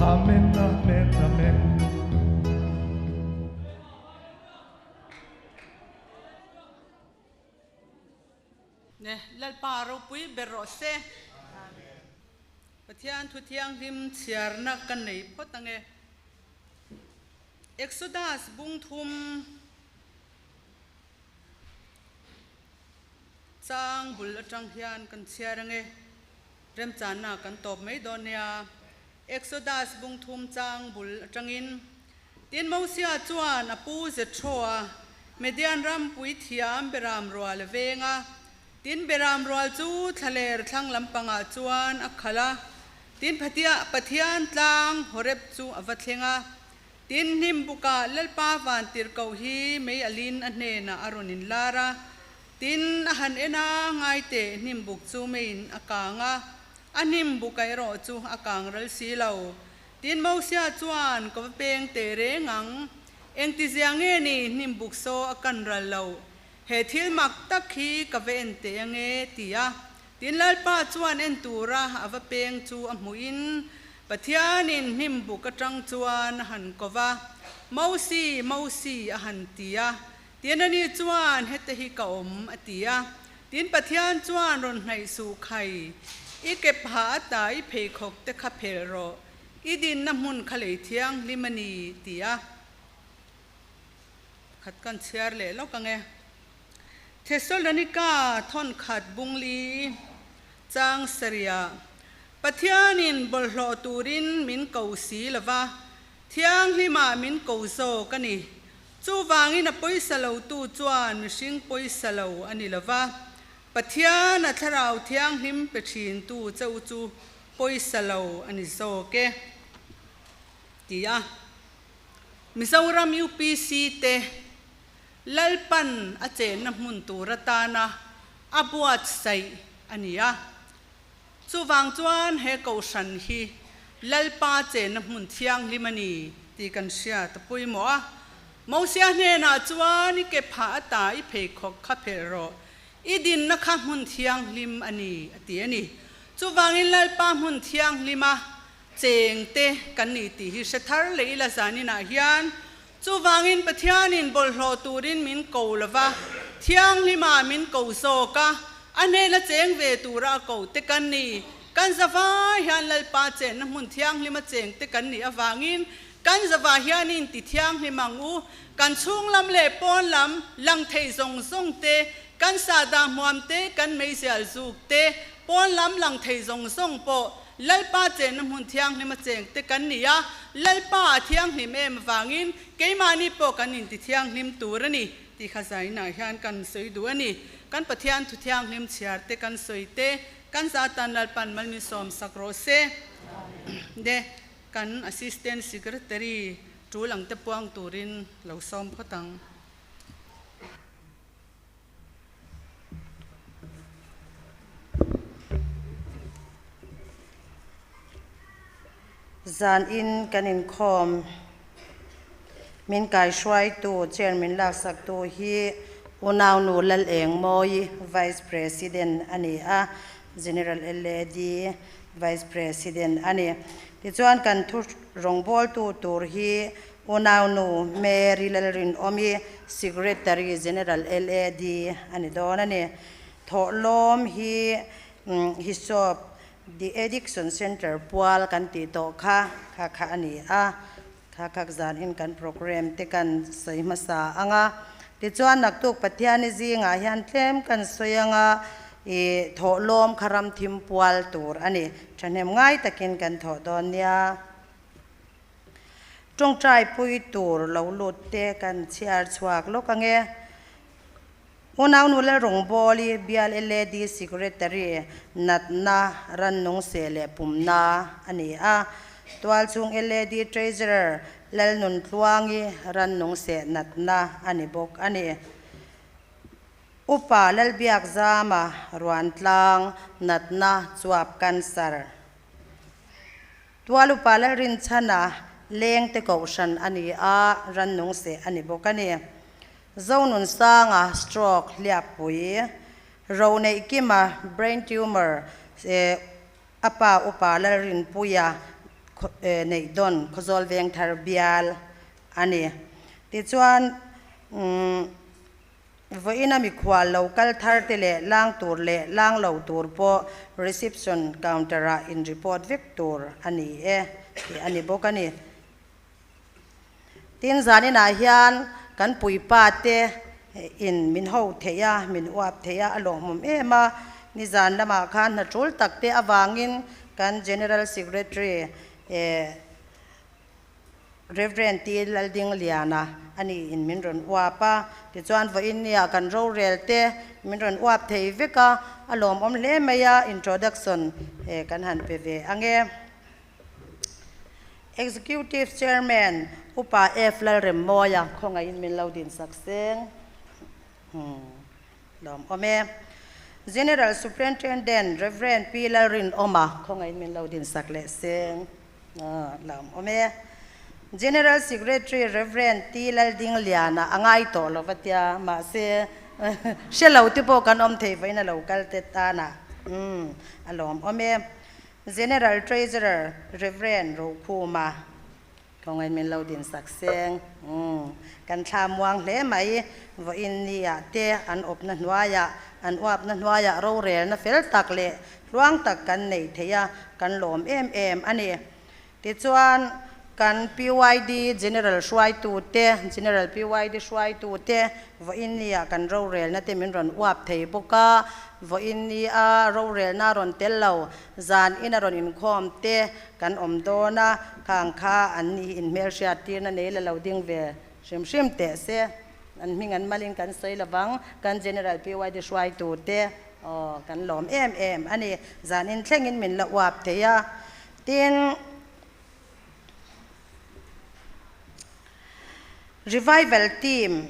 Amen, amen, amen. Ne Lalpa ropui ber rawh se. Pathian thu thianghlim chhiarna ka nei phawt ange. Exodus bung thum chang bul atang hian kan chhiar ange. Remchanna kan tawp mai dawn nia. Exodus bung thum chang bul atangin, Tin Mosia chuan a pu Jethro-a Midian ram puithiam Beram rual a veng a. Tin Beram rual chu thlaler thlang lampangah chuan a khalh a. Tin Pathian tlang Horeb chu a va thleng a. Tin hnim bukah Lalpa vantirhkoh hi mei alin a hnenah a rawn inlar a. Tin a han en a, ngaiteh hnim buk chu meiin a kang a. A hnim buk erawh chu a kang ral si lo. Tin Mosia chuan, Ka va peng teh reng ang. Engtizia nge ni hnim buk saw a kan ral lo? He thil mak tak hi ka va en teh ange, ti a. Tin Lalpa chuan en tura a va peng chu a hmuhin, Pathianin hnim buk atang chuan a han ko va, Mosi, Mosi, a han ti a. Tin ani chuan, Heta hi ka awm, a ti a. Tin Pathian chuan rawn hnaih suh khai, I ke pha ata i pheikhawk te kha phelh rawh, i dinna hmun kha lei thianghlim a ni, ti a. Khat kan chhiar leh lawk ang e. Thesalonika thawnkhat bungli chang sarih Pathianin bawlhhlawh turin min ko si lova, thianghlimah min ko zawk a ni. Chuvangin a pawisa lotu chuan mihring pawisa lo a ni lova, Pathian a thlarau thianghlim pe thintu che u chu pawisa lo a ni zawk e, ti a. Mizoram UPC te Lalpan a chenna hmun tur atana a buatsaih a ni a. Chuvang chuan he kohhran hi Lalpa chenna hmun thianghlim a ni tih kan hriat a pawimawh a. Mosia hnenah chuan i ke phah ata i pheikhawk kha phelh rawh, i dinna kha hmun thianghlim a ni a ti a ni. Chuvangin Lalpa hmun thianghlima cheng te kan ni tih hi hre thar leh ila zaninah hian Chuvangin Pathianin bawlhhlawh turin min ko lo va, thianghlimah min ko zawk a, a hnena cheng ve tura a ko te kan ni. Kan zavai hian Lalpa chenna hmun thianghlima cheng te kan nih avangin kan zavah hian in ti thianghlim ang u. Kan chhung lam leh pawn lam lang thei zawng zawng te, kan sahdah hmuam te, kan meizial zuk te, pawn lam lang thei zawng zawng pawh Lalpa chenna hmun thianghlim a cheng te kan ni a, Lalpa a thianghlim em avangin keimahni pawh kan inti thianghlim tur a ni tih kha zainah hian kan sawi duh a ni. Kan Pathian thu thianghlim chhiar te kan sawi te, kan za tan Lalpan mal min sawm sak rawh se. De kan Assistant Secretary tul ang te puang turin lo sawm phawt ang. Zan in kan inkhawm min kaihruaitu chair min laksaktu hi Unaunu Lalengmawi Vice President a ni a, General LAD Vice President a ni. Tichuan kan thu rawngbawltu tur hi Unaunu Mary Lalrinawmi, Secretary General LAD a ni dawn a ni. Thawhlawm hi Hisop The Addiction Centre pual kan tih tawh kha kha kha a ni a, kha khak zanin kan programme te kan sawi hmasa ang a. Tichuan naktuk Pathiani zingah hian tlem kan sawi ang a, i thawhlawm kha ram thim pual tur a ni. Thahnem ngai takin kan thawh dawn nia. Tawngtai pui tur lo lut te kan chhiar chhuak lawk ang e. Unau nu Lalrawngbawli bial LAD Secretary natna rannung seh leh pumna a ni a. Tualchhung LAD Treasurer Lalnuntluangi rannung seh natna a ni bawk a ni. Upa Lalbiakzama Ruantlang natna chuap cancer. Tualupa Lalrinchhana lengte kohhran a ni a, rannung seh a ni bawk a ni. Zonunsanga stroke hliakpui, Roneihkima brain tumor a pa upa Lalrinpuia neihdawn Khawzawl Vengthar bial a ni. Tichuan. Vawiina mikhual lo kal thar te leh lang tur leh lang lo tur pawh reception counter ah in report vek tur a ni e tih a ni bawk a ni. Tin zaninah hian kan puipa te in min ho theih a, min uap theih a, a lawmawm em a. Nizan lamah khan hna tul tak te avangin kan General Secretary eh Rev. T. Laldingliana a ni in min rawn uap a, tichuan vawiin nia kan rorel te min rawn uap thei vek a, a lawmawm hle mai a, introduction kan han pe ve ang e. Executive Chairman Upa F. Lalremmawia khawngaihin min lo dinsak seng. Lawmawm e. General Superintendent Rev. P. Lalrinawma khawngaihin min lo dinsak leh seng. Lawmawm e. General Secretary Rev. T. Laldingliana a ngai tawh lo va tia, mahse hre lo te pawh kan awm thei vawiin a lo kal te tanah a lawmawm e. General Treasurer Rev. Rokhuma Khawngaih min lo din sak seng. Kan thla muang hle mai. Vawiin nia te an awpna hnuaiah, an uapna hnuaiah rorelna fel tak leh hluang tak kan nei thei a, kan lawm em em a ni. Tichuan, kan PYD General hruaitute, General PYD hruaitute vawiin nia kan rorelna te min rawn uap thei bawk a, vawiin nia rorelna rawn tel lo, zan ina rawn inkhawm te Kan awm dawn a, khang kha an ni inhmelhriat tirna nei la lo ding ve hrim hrim teh se. An hming an malin kan sawi lovang, kan General PYD hruaitu te aw kan lawm em em a ni. Zan in thlengin min la uap thei a, tin Revival Team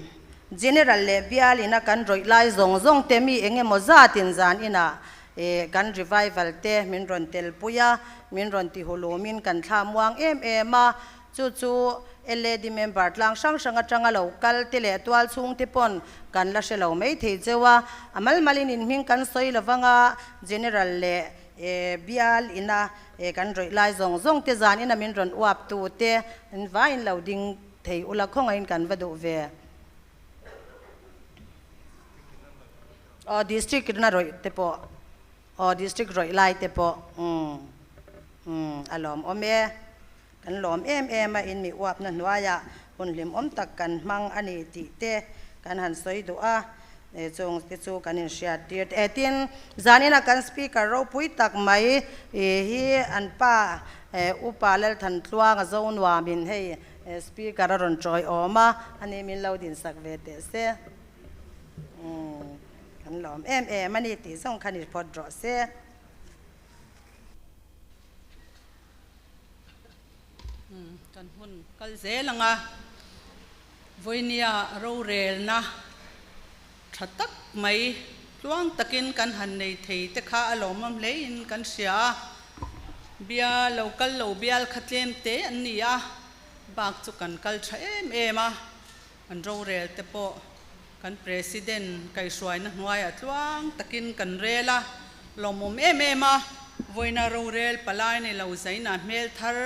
General leh bial ina kan rawih lai zawng zawng te mi eng emaw zatin zan inah kan revival te min rawn telpui a, min rawn ti hulumin kan thla muang em em a, chu chu LAD member tlang hrang hrang atanga lo kal te leh tual chhung te pawn kan la hre lo mai thei cheu a, a mal malin inhming kan sawi lovang a, General leh bial ina kan rawih lai zawng zawng te zan ina min rawn uap tu te an vaiin lo ding thei ula khawngaihin kan va duh ve. Aw district na rawih te pawh aw district rawih lai te pawh umm umm a lawm awm e kan lawm em em a in mi uapna hnuaiah hun hlimawm tak kan hmang a ni tih te kan han sawi duh a chung te chu kan inhriat tir e tin zanina kan speaker ropui tak mai hi an pa upa Lalthantluanga Zonuamin hei Speaker a rawn chawi awm a, ani min lo dinsak ve teh se. Umm, kan lawm em em a ni tih zawng kha ni phawt rawh se. Umm, kan hun kal zel ang a, Vawinia rorelna tha tak mai tluang takin kan han nei thei te kha a lawmawm hlein kan hria a, bia lo kal lo bial kha tlem te an ni a, bak chu kan kal tha em em a, kan rorel te pawh kan President kaihhruaina hnuaiah tluang takin kan rel a, lawmawm em em a, vawiina rorel palai nei lo zaina hmel thar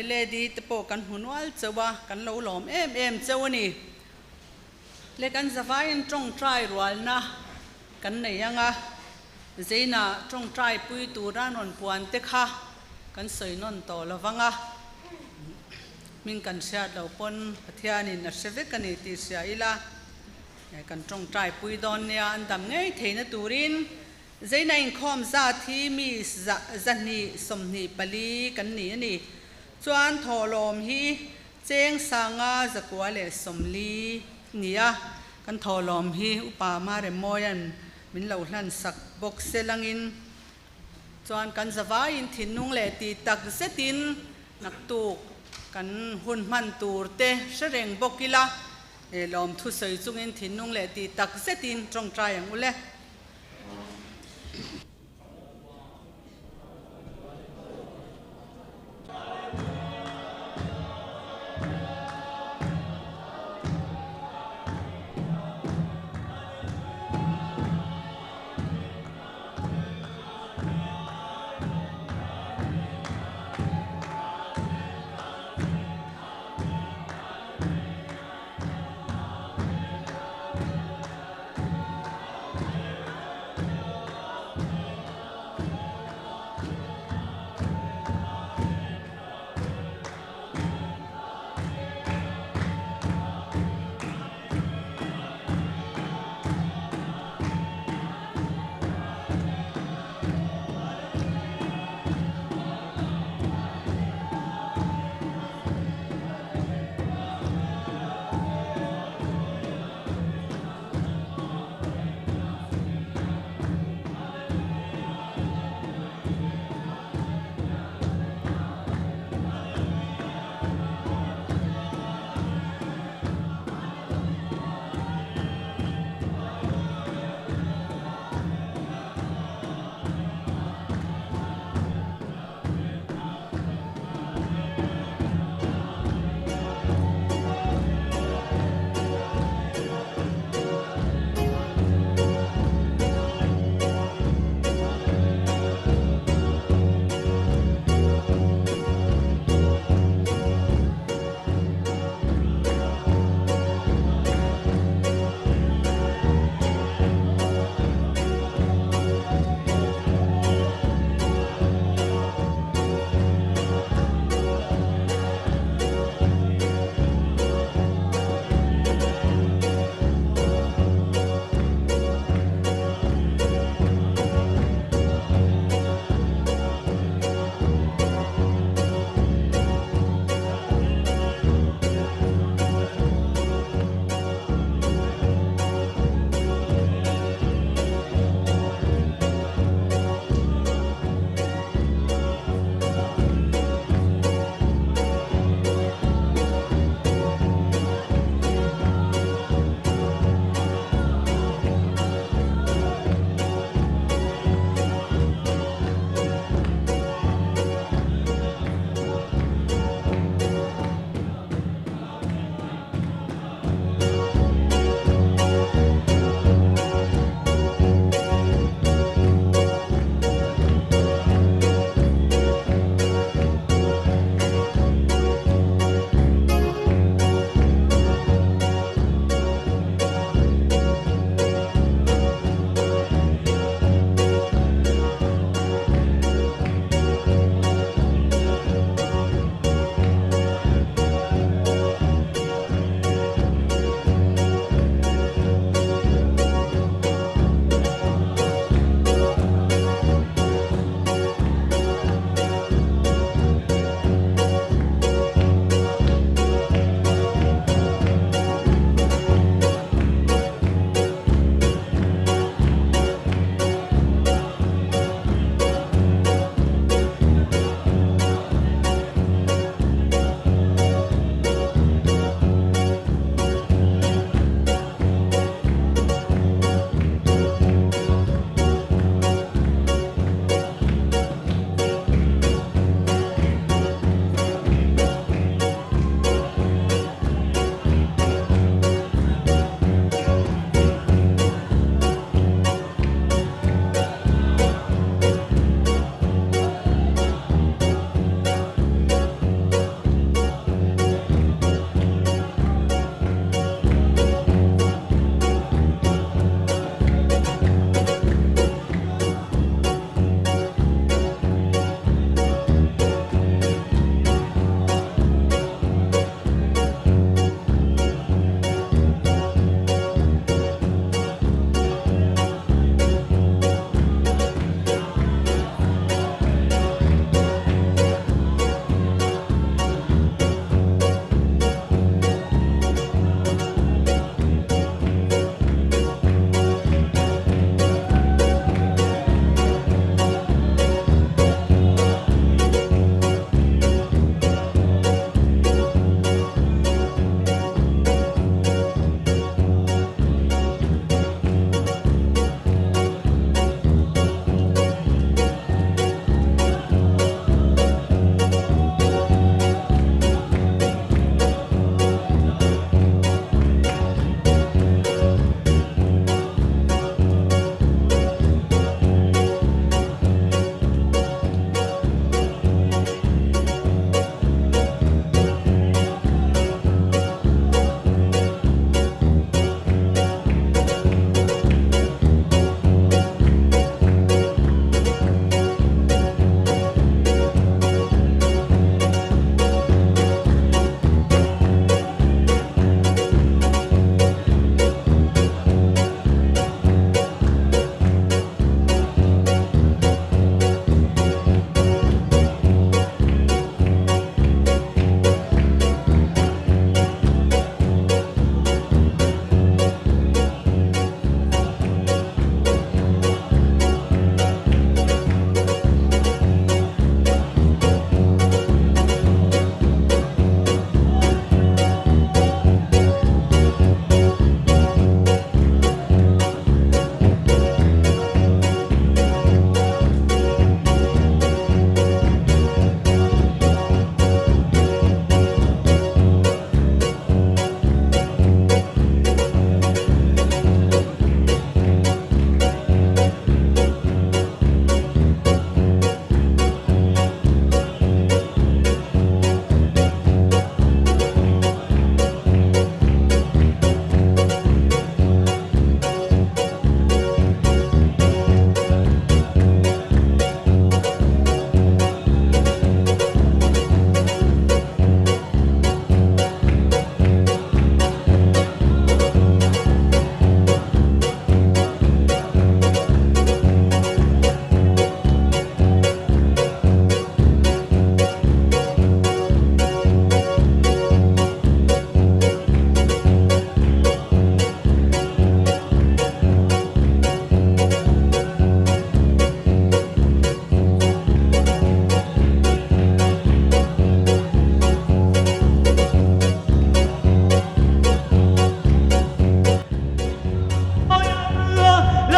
LAD te pawh kan hmu nual chauh a, kan lo lawm em em chauh a ni. Le kan zavaiin tawngtai rualna kan nei ang a, Zeina tawngtai pui tura rawn puan te kha kan sawi nawn tawh lo vang a, hming kan hriat lo pawn Pathianin a hre vek a ni tih hria ila, kan tawngtai pui dawn nia an dam ngei theihna turin Zeina inkhawm zat hi mi 224 kan ni a ni. Chuan thawhlawm hi Cheng sanga 140 nia kan thawhlawm hi Upa Maremawia'n min lo hlan sak bawk se langin chuan kan zavaiin thinlung leh ti tak zetin naktuk kan hun hman tur te hre reng bawk ila, lawmthu sawi chungin thinlung leh ti tak zetin tawngtai ang u le.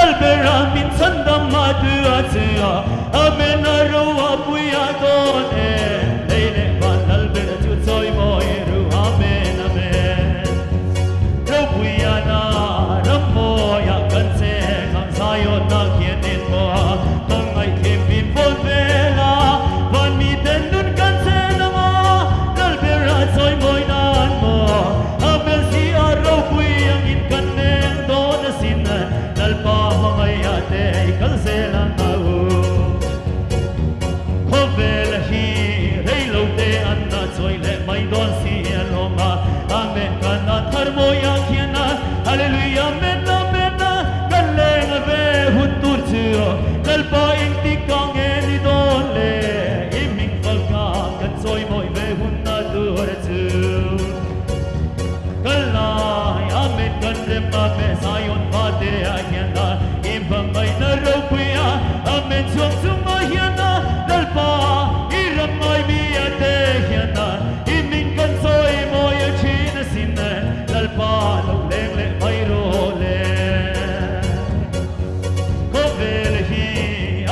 Lalbera min chhandam a tu a chu a Amen a ro a pui a dawn e Lei leh van Lalbera chu chawimawi ru Amen Amen Ropuia na rammawi ah kan cheng ang Zion ah khian en maw a ka ngaihthlem min vawn vel a Van miten nun kan chen ang a Lalbera chawimawi nan maw Amen si a ropui angin kan leng dawn asin Lalpa hmangaihah te i kal zel ang a u. Khawvel hi rei lo te an na chawi leh mai dawn si a lawm a Amen kan a thar mawi ah khian a Hallelujah Amen Amen a kan leng a ve hun tur chu Lalpa engtik ah nge ni dawn le i hming fak ah kan chawi mawi ve hun na tur chu. Kal lai Amen kan rem Amen Zion fate ah hian a i hmangaihna ropui a Amen chhuak chungah hian a Lalpa i ram ngai mi a te hian a i hming kan sawi mawi a thin asin Lalpa lo leng leh mai rawh le Khawvel hi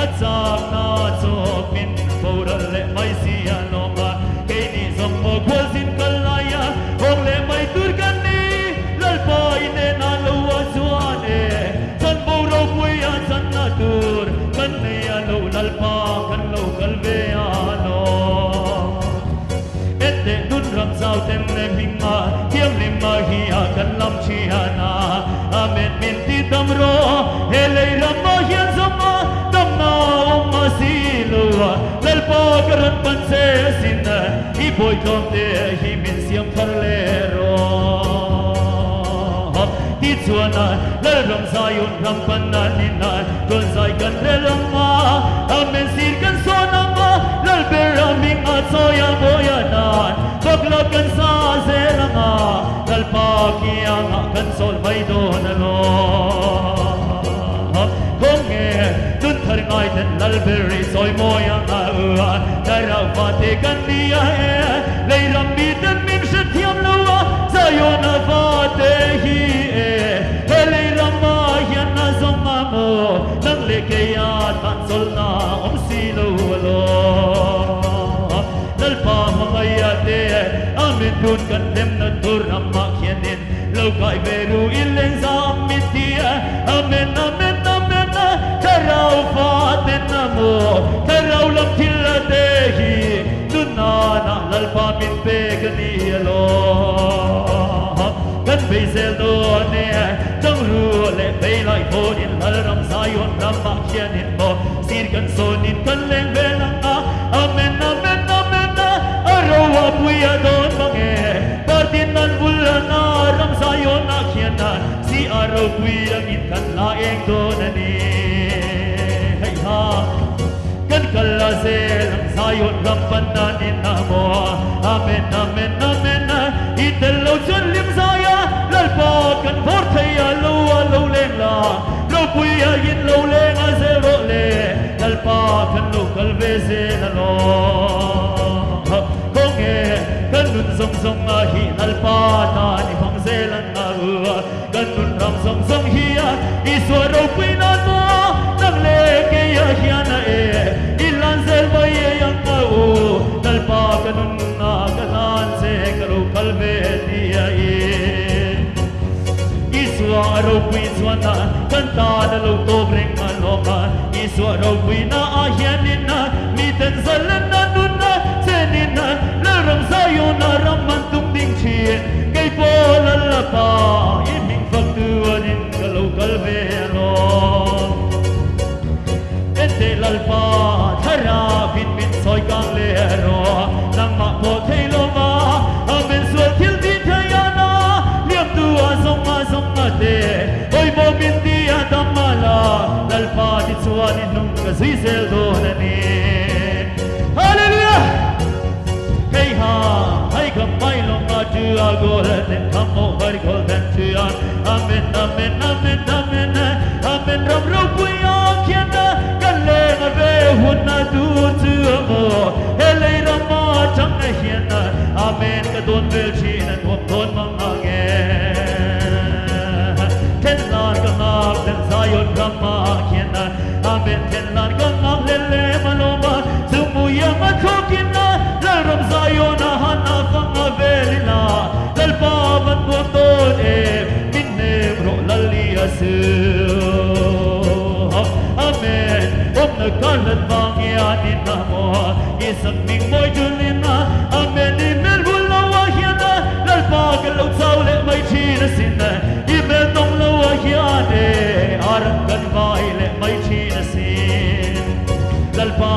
a chakna chawpin boral leh mai si a lawm a Keini zawng maw khualzin kal laia hawng leh mai tur kan ni Lalpa i hnenah lo a chuan e Chanvo ropui a channa tur kan nei a lo Lalpa kan lo kal ve a lo Ente nun ram zau ten le hming a thianghlim a hi a kan lam thian a Amen min ti dam rawh he lei ram ah hian zawng a damna awm a si lo a Lalpa ka rawn pan che asin i bawitlawm te hi min siam thar leh rawh. Tichuan Lalram Zion ram pan a ni na rawn zai kan rel ang a, Amen sir kan sawn ang a, Lalber a hming a chawi a mawi a nan bakla kan sa zel ang a, Lalpa kiangah kan chawl mai dawn alawm. Khawnge nun thar ngai ten Lalber i sawi mawi ang a u a, Thlarau fate kan ni a e, lei ram mi ten min hrethiam lo a, Zion a fate hi e, he lei ram ah hian a zawng a maw, nang leh kei a tan chawlhna awm si lo alawm. Lalpa hmangaih te, Amen tun kan hlemna tur ramah khianin Lo kai ve ru i lengzam min ti a, Amen, Amen, Amen, Thlarau fa ten a maw, Thlarau lam thil a te hi, Nunana Lalpa min pek a ni alawm. Kan bei zel dawn e, Tangru leh phei lai pawhin Lalram Zion ramah khianin maw, Sir kan sawnin kan leng vel ang a, Amen, Amen, Amen, A ro a pui a dawn mang e. Partin an vul a na ram Zion ah khian a si a ropui angin kan la eng dawn a ni. Hei ha kan kal a zel ang Zion ram pan nan in a maw a Amen Amen Amen i tel lo chuan hlim zai a Lalpa kan vawr thei a lo a lo leng la ropui a in lo leng a zel rawh le Lalpa kan lo kal ve zel alawm. Khawnge kan nun zawng zawng a hi Lalpa tan i hmang zel ang a u a, kan nun ram zawng zawng hi a Isua ropui nan maw nang leh kei a hian a e i hlan zel mai ei ang a u Lalpa ka nun a ka hlan che ka lo kal ve ti a i Isua a ropui chuan a kan tan a lo tawp reng a lawm a Isua ropui na ah hianin a Miten zalenna nunna chenin Lalram Zion-a ram an tum ding thin. Kei pawh Lalpa i hming fak turin ka lo kal ve alawm. Enteh Lalpa, thlarau in min sawi kang leh rawh. Nangmah pawh thei lo ma, Amen sual thil tih thei a na, liamtu a zawng a zawng a te, pawimawh min ti a dam a la, Lalpa tichuan i hnung ka zui zel dawn a ni. Hallelujah! Hei ha, hei ka mai lawng a tu a goal ten kham o har goal ten tu a Amen, amen, amen, amen, amen ram ropui a khian a kan leng a ve hun a tur chu a maw he lei ram a tang a hian a Amen ka dawn vel thin a nuam dawn mang ang e Then lan ka ngak den Zion ram a. Amen om na kalat bangyanin na mo isang ming moy tulina Amen imel wala hiana lalpa ka lo chau le mai thina sin imel tong lo hiane arang kan vai le mai thina sin lalpa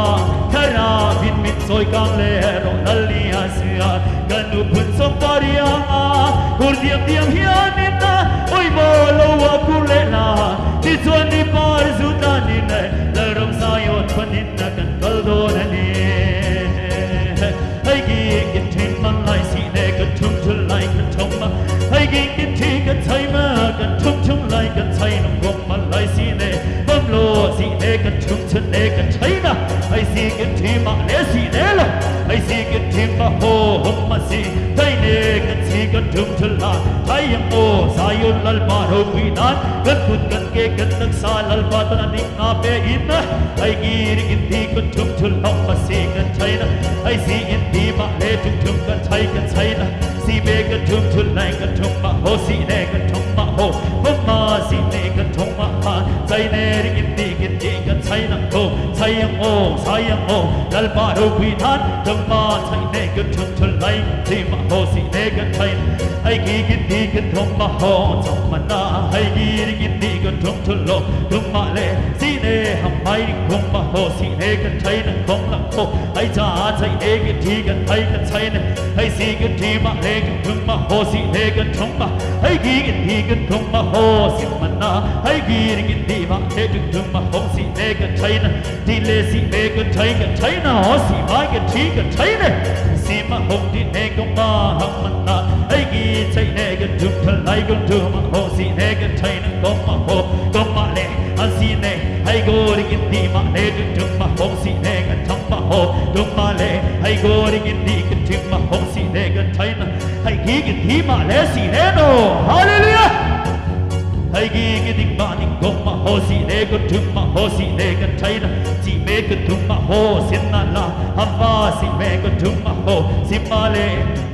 thara bin mit soi kang le ro lalia sia kanu phun som paria kur diam diam hianin na oi mo lo wa ku le na ti chuan ni par zu ta ni ne laram sayon panin na kan kal do na ni ai gi kin thin man lai si ne kan thum thul lai kan thong ma ai gi kin thi kan chai ma kan thum thum lai kan chai nong gom man lai si ne bam lo si ne kan thum chun ne kan chai na ai si kin thi ma le si ne lo ai si kin thi ma ho hom ma si thai ne kan si kan thum thul la thai yang o sayon lal pa ro pui nan kan put kan ke kan tak sa lal pa ta ni na pe in ai gi ri kin thi kan thum thul hom ma si kan chai na ai si in thi ma le thum thum kan chai na si me kan thum thul lai kan thum ma ho si ne kan thum ma ho hom ma si ne kan thum ma ha chai ne ri kin thi kin thi kan chai na ho chai yang o sai yang o lal pa ro pui nan thum ma chai ne kan thum thul lai thi ma ho si ne kan chai ai gi kin thi kan thum ma ho chong ma na ai gi ri kin thi kan thum thul lo thum ma le si ne ham mai khong ma ho si ne kan chai na khong la ho ai cha chai ne kan thi kan thai kan chai ne ai si kan thi ma le kan thum ma ho si ne kan thum ma ai gi kin thi kan thum ma ho si ma na ai gi ri kin thi ma le thum thum ma ho si ne kan chai na ti le si me kan chai na ho si ma kan thi kan chai ne si ma hong ti ne kong ma ham ma na ai gi chai ne kan thum thul lai kan thum ma ho si ne kan chai na kong ma ho kong ma le an si ne ai go ri kin thi ma le thum thum ma ho si ne kan thum ma ho thum ma le ai go ri kin thi kan thum ma ho si ne kan chai na ai gi kin thi ma le si ne no hallelujah ai gi ki ding ma ding kong ma ho si ne kan thum ma ho si ne kan chai na chi me kan thum ma ho sin na la ham fa si me kan thum ma ho si ma le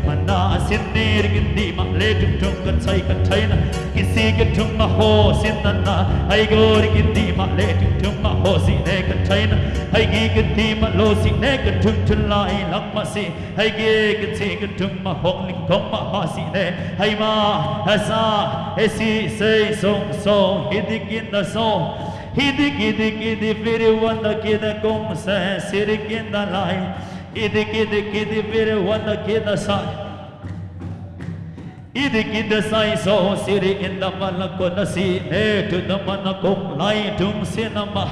ma na sin ne ri kin thi ma le thum thum kan chai na ki si kan thum ma ho sin na na ai go ri kin thi ma le thum thum ma ho si ne kan chai na ai gi kan thi ma lo si ne kan thum thul lai lak ma si ai gi kan si kan thum ma hong ling khong ma ha si ne ai ma ha sa he si se song song hidikin na so hidikidikidi firi wanda kida kong se sirikin na lai hidikidikidi firi wanda kida sa idikida sai so siri inda malako na si ne tu na manakong lai tung sinama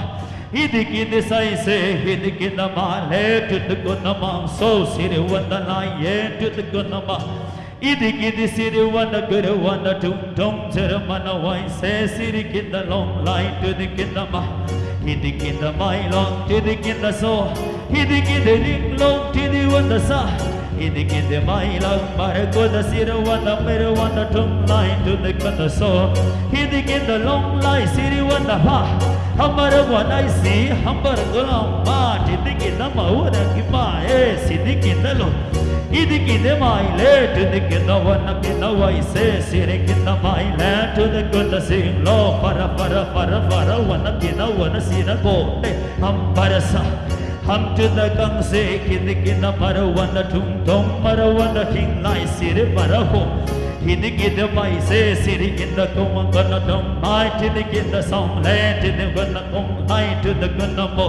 idikida sai se hidikida ma le tu na ma so siri wanda lai ye tu na ma idikidi siri wanda guru wanda tum tum chira mana wai se siri kinda long lai tu the kinda ma hidikinda mai long tu the kinda so hidikidi ring long tu the wanda sa hidikidi mai long mar ko da siri wanda mere wanda tum lai tu the kinda so hidikinda long lai siri wanda ha hamar wanai si hamar golam ma hidikinda ma wada ki ma e sidikinda lo idikide mai le tu the kinda wana kinda wai se siri kinda mai le tu the kinda sing lo para para para para wana kinda wana sina ko te hum parasa hum tu the kang se kinda kinda para wana tum tom para wana king lai siri para ho hidikide mai se siri inda kong kana tom mai tidikida song le tidikida kana kong ai tu the kinda mo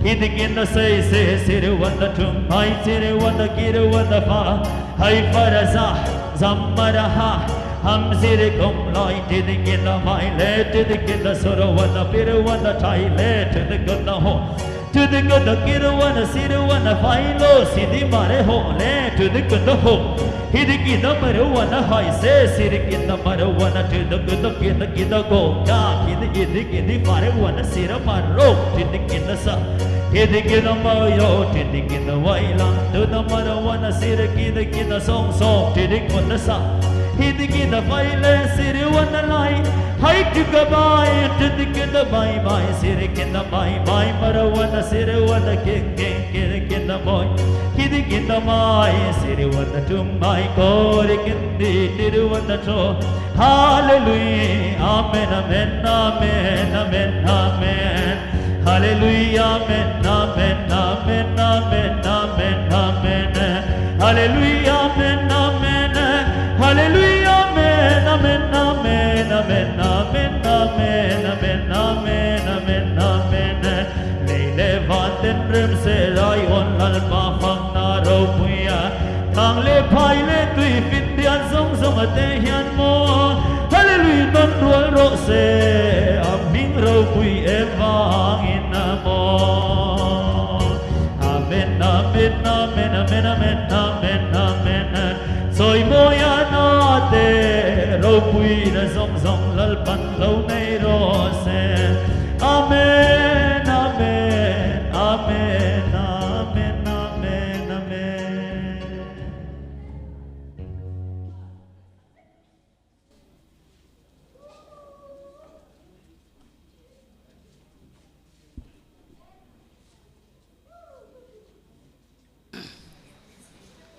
hidikinda se se siri wanda tum mai siri wanda kiri wanda fa hai farasa zamaraha hum siri kum lai tidikinda mai le tidikinda sura wanda pir wanda thai le tidikinda ho tidikinda kiri wanda siri wanda fai lo sidi mare ho le tidikinda ho hidikinda mare wanda hai se sirikinda mare wanda tidikinda kinda kinda go ka kindi kindi kindi mare wanda sira maro tidikinda sa hidikinda mayo tidikinda wailang tu da mare wanda sirikinda kinda song song tidikinda sa hidikinda fai le siri wanda lai hai tuka bai tidikinda bai bai sirikinda bai bai mare wanda siri wanda king king king kinda boy கிதிகிதமாய் சிறுவந்தட்டுமாய் கோரிக்கிந்தி திருவந்தற்றோ Hallelujah, Amen, Amen, Amen, Amen, Amen. Hallelujah, Amen, Amen, Amen, Amen, Amen, Amen. Hallelujah, Amen, Amen. Hallelujah, Amen, Amen, Amen, Amen, Amen, Amen, Amen, Amen, Amen, Amen. Lei leh van ten rem se lai on Lalpa fak na ropuia. Thang leh phai leh tui fit bian zawng zawng a te hian maw Hallelujah nawn rual rawh se a hming ropui em vangin a maw Amen Amen Amen Amen Amen Amen Amen Chawimawi a na te ropui na zawng zawng Lalpan lo nei rawh se Amen Amen Amen Amen Amen Amen.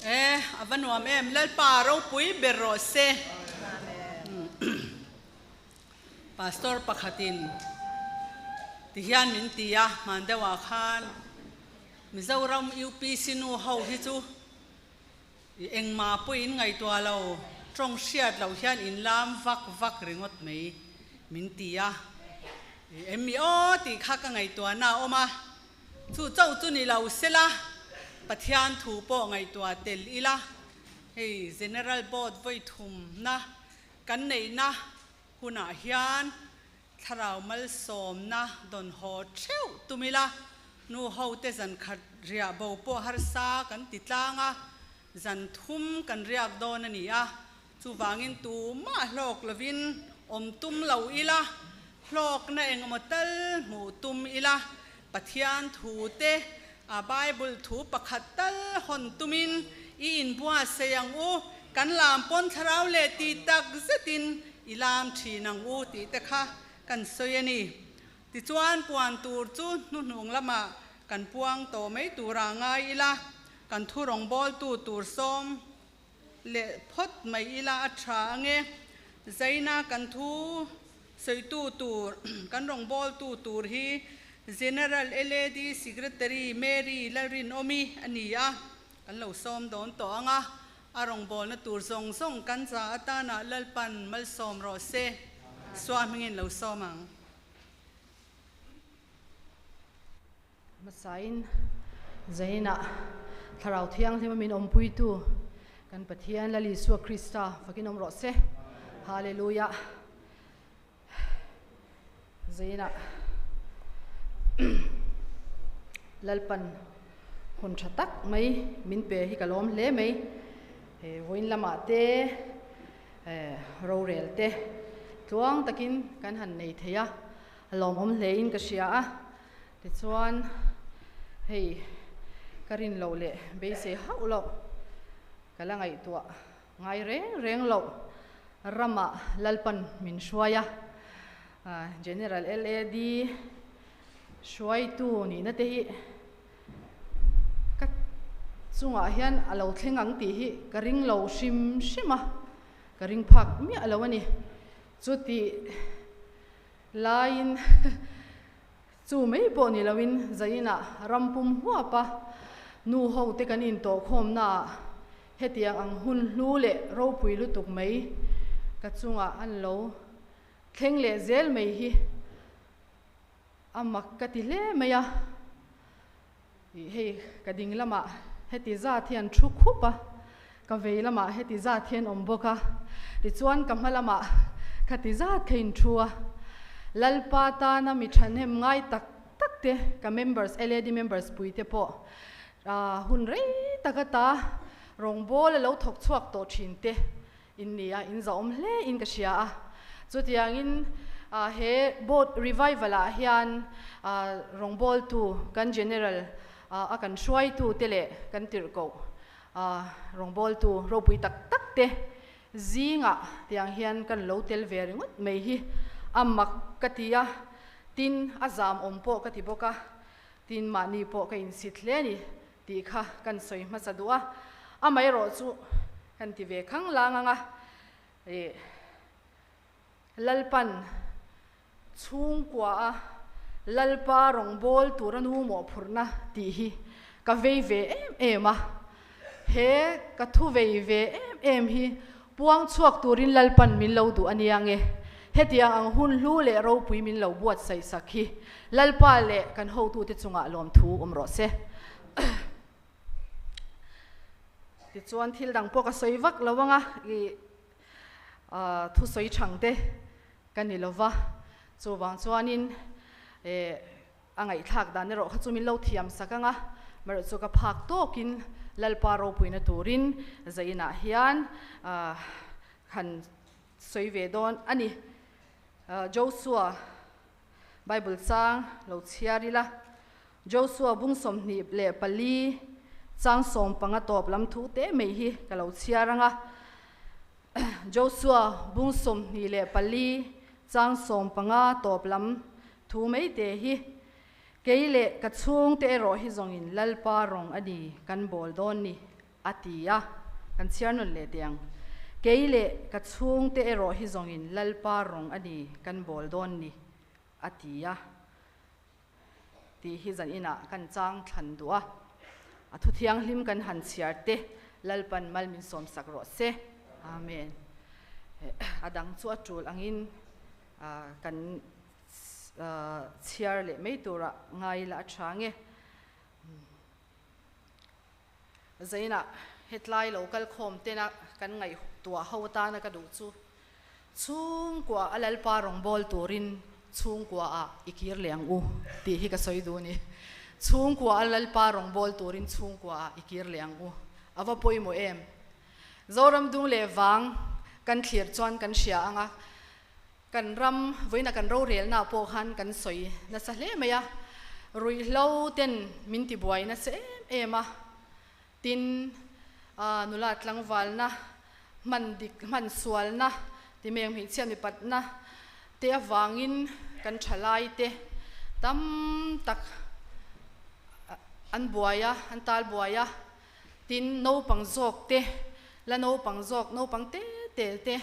E, a va nuam em, Lalpa ropui ber rawh se. Pastor pakhatin ti hian min ti a, hman deuhah khan Mizoram UPC nu ho hi chu i engmah pawh in ngaihtuah lo, tawng hriat loh hian in lam vak vak ringawt mai min ti a. I em i aw tih kha ka ngaihtuahna a awm a, chu chauh chu ni lo sela Pathian thu pawh ngaihtuah tel ila, hei General Board vawi thumna kan neihna hunah hian Thlarau malsawmna dawn haw theuh tum ila, nu hote zan khat riah bo pawh harsa kan ti tlang a, zan thum kan riak dawn a ni a, chuvangin tumah hlawk lovin awm tum lo ila, hlawkna engemaw tal hmuh tum ila, Pathian thu te, a Bible thu pakhat tal hawn tumin i inbuatsaih ang u, kan lam pawn thlarau leh ti tak zetin i lam thin ang u tih te kha kan sawi a ni. Tichuan puan tur chu hnuhnung lamah kan puang tawh mai turah ngai ila, kan thu rawngbawltu tur sawm leh phawt mai ila a tha ange. Zaina kan thu sawitu tur, kan rawngbawltu tur hi General LAD Secretary Mary Lalrinawmi a ni a, kan lo sawm dawn tawh ang a, a rawngbawlna tur zawng zawng kan za atana Lalpan malsawm rawh se, Sua hmingin lo sawm ang. Hmasain Zainah Thlarau Thianghlima min awmpuitu kan Pathian Lal Isua Krista fakin awm rawh se. Hallelujah. Zainah Lalpan hun tha tak mai min pe hi ka lawm hle mai. He vawiin lamah te rorel te tluang takin kan han nei thei a. A lawmawm hle in ka hria a, tichuan hei ka rin loh leh beisei hauh loh ka la ngaihtuah ngai reng reng loh ramah Lalpan min hruai a, General LAD hruaitu nihna te hi ka chungah hian a lo thleng ang tih hi ka ring lo hrim hrim a, ka ring phak miah lo a ni. Chuti laiin chu mai pawh ni loin zainah ram pum huapa nu ho te kan intawhkhawmnaah hetiang ang hun hlu leh ropui lutuk mai ka chungah an lo thleng leh zel mai hi a mak ka ti hle mai a. Ih hei ka ding lamah heti zat hian thu khup a, ka vei lamah heti zat hian awm bawk a, tichuan ka hma lamah khati zat kha in thu a. Lalpa tana mi thahnem ngai tak tak te ka members LAD members pui te pawh hun rei tak ata rawngbâwl a lo thawk chhuak tawh thin te In ni a, in zahawm hle in ka hria a. Chutiangin he board revival ah hian rawngbawltu kan general a kan hruaitu te leh kan tirhkoh rawngbawltu ropui tak tak te zingah tiang hian kan lo tel ve ringawt mai hi a mak ka ti a, tin a zamawm pawh ka ti bawk a, tin mahni pawh ka insit hle a ni. tih kha kan sawi hmasa duh a, amaherawhchu kan ti ve khang lang ang a, ih Lalpan chhungkua a Lalpa rawngbâwl tura nu mawhphurhna tih hi ka vei ve em em a, he ka thu vei ve em em hi puang chhuak turin Lalpan min lo duh a nia nge? Hetiang ang hun hlu leh ropui min lo buatsaih sak hi Lalpa leh kan hotute chungah lawmthu awm rawh se. Tichuan thil dang pawh ka sawi vak lo ang a, i thusawi chhang te ka ni lo va, chuvang chuanin a ngaihthlak dan erawh kha chu min lo thiam sak ang a, marawh chu ka phak tawkin Lalpa ropuina turin zainah hian han sawi ve dawn a ni. Joshua Bible chang lo chhiar ila, Joshua bung 24 chang 15 tawp lam thu te mai hi ka lo chhiar ang a. Joshua bung 24 chang 15 tawp lam thu mai te hi, Kei leh ka chhungte erawh hi zawngin Lalpa rawng a ni kan bawl dawn ni, a ti a, kan chhiar nawn leh teh ang. Kei leh ka chhungte erawh hi zawngin Lalpa rawng a ni kan bawl dawn ni, a ti a. Tih hi zan inah kan chang thlan duh a, a thu thianghlim kan han chhiar te Lalpan mal min sawmsak rawh se. Amen. A dang chu a tul angin kan chhiar leh mai turah ngai la a tha nge. Zainah hetlai lo kal khawm tena kan ngaihtuah ho atana ka duh chu chhungkua a Lalpa rawngbâwl turin chhungkua ah i kir leh ang u tih hi ka sawi duh a ni. Chhungkua a Lalpa rawngbâwl turin chhungkua ah i kir leh ang u. A va pawimawh em? Zoram dung leh vang kan thlir chuan kan hria ang a, Kan ram vawiina kan rorelnaah pawh khan kan sawi nasa hle mai a, ruihhlo ten min tibuai nasa em em a, tin nula tlangvalna, hman dik hman sualna, timeng hmeichhia mipatna te avangin kan thalai te tam tak an buai a, an tal buai a, tin naupang zawk te, la naupang zawk naupang te te te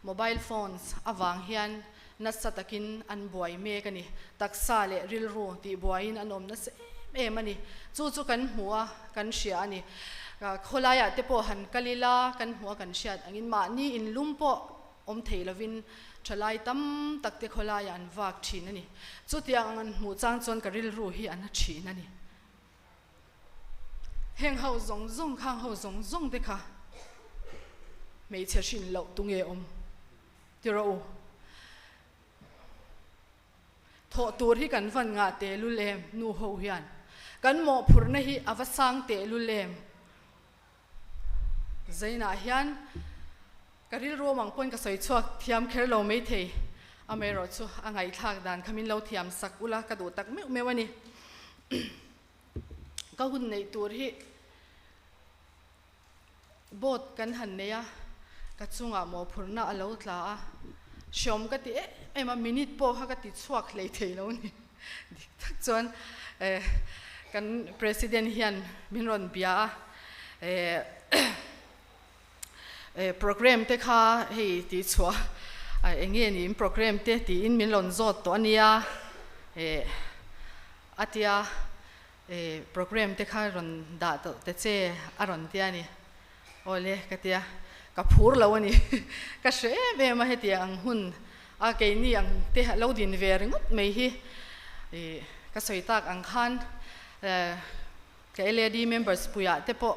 mobile phones avang hian nasa takin an buai mek a ni. Taksa leh rilru tih buaiin an awm nasa em em a ni. Chu chu kan hmu a, kan hria a ni. Khawlaiah te pawh han kal ila kan hmu a kan hriat angin mahni inlum pawh awm thei lovin thalai tam tak te khawlaiah an vak thin a ni. Chutiang ang an hmuh chang chuan ka rilru hi a na thin a ni. Heng ho zawng zawng khang ho zawng zawng te kha hmeichhe hrin loh tu nge awm ti rawh u. Thawh tur hi kan van ngah tehlul em nu ho hian kan mawhphurhna hi a va sang tehlul em. Zainah hian ka rilru awm ang pawhin ka sawi chhuak thiam kher lo maithei, amaherawhchu a ngaihthlak dan kha min lo thiam sak ula ka duh tak meuh meuh a ni. Ka hun neih tur hi boat kan han nei a, ka chungah mawhphurhna a lo tla a, hreawm ka ti em em a, minute pawh kha ka ti chhuak hlei thei lo a ni. Dik tak chuan kan President hian min rawn bia a, program te kha hei tih chhuah eng nge niin program te tiin min rawn zawt tawh a nia a tia program te kha rawn dah tawh te che a rawn tia a ni. Awle ka tia, ka phur lo a ni. Ka hre em em a hetiang ang hun a keini ang te lo din ve ringawt mai hi ih ka sawi tak ang khan ka LAD members puiah te pawh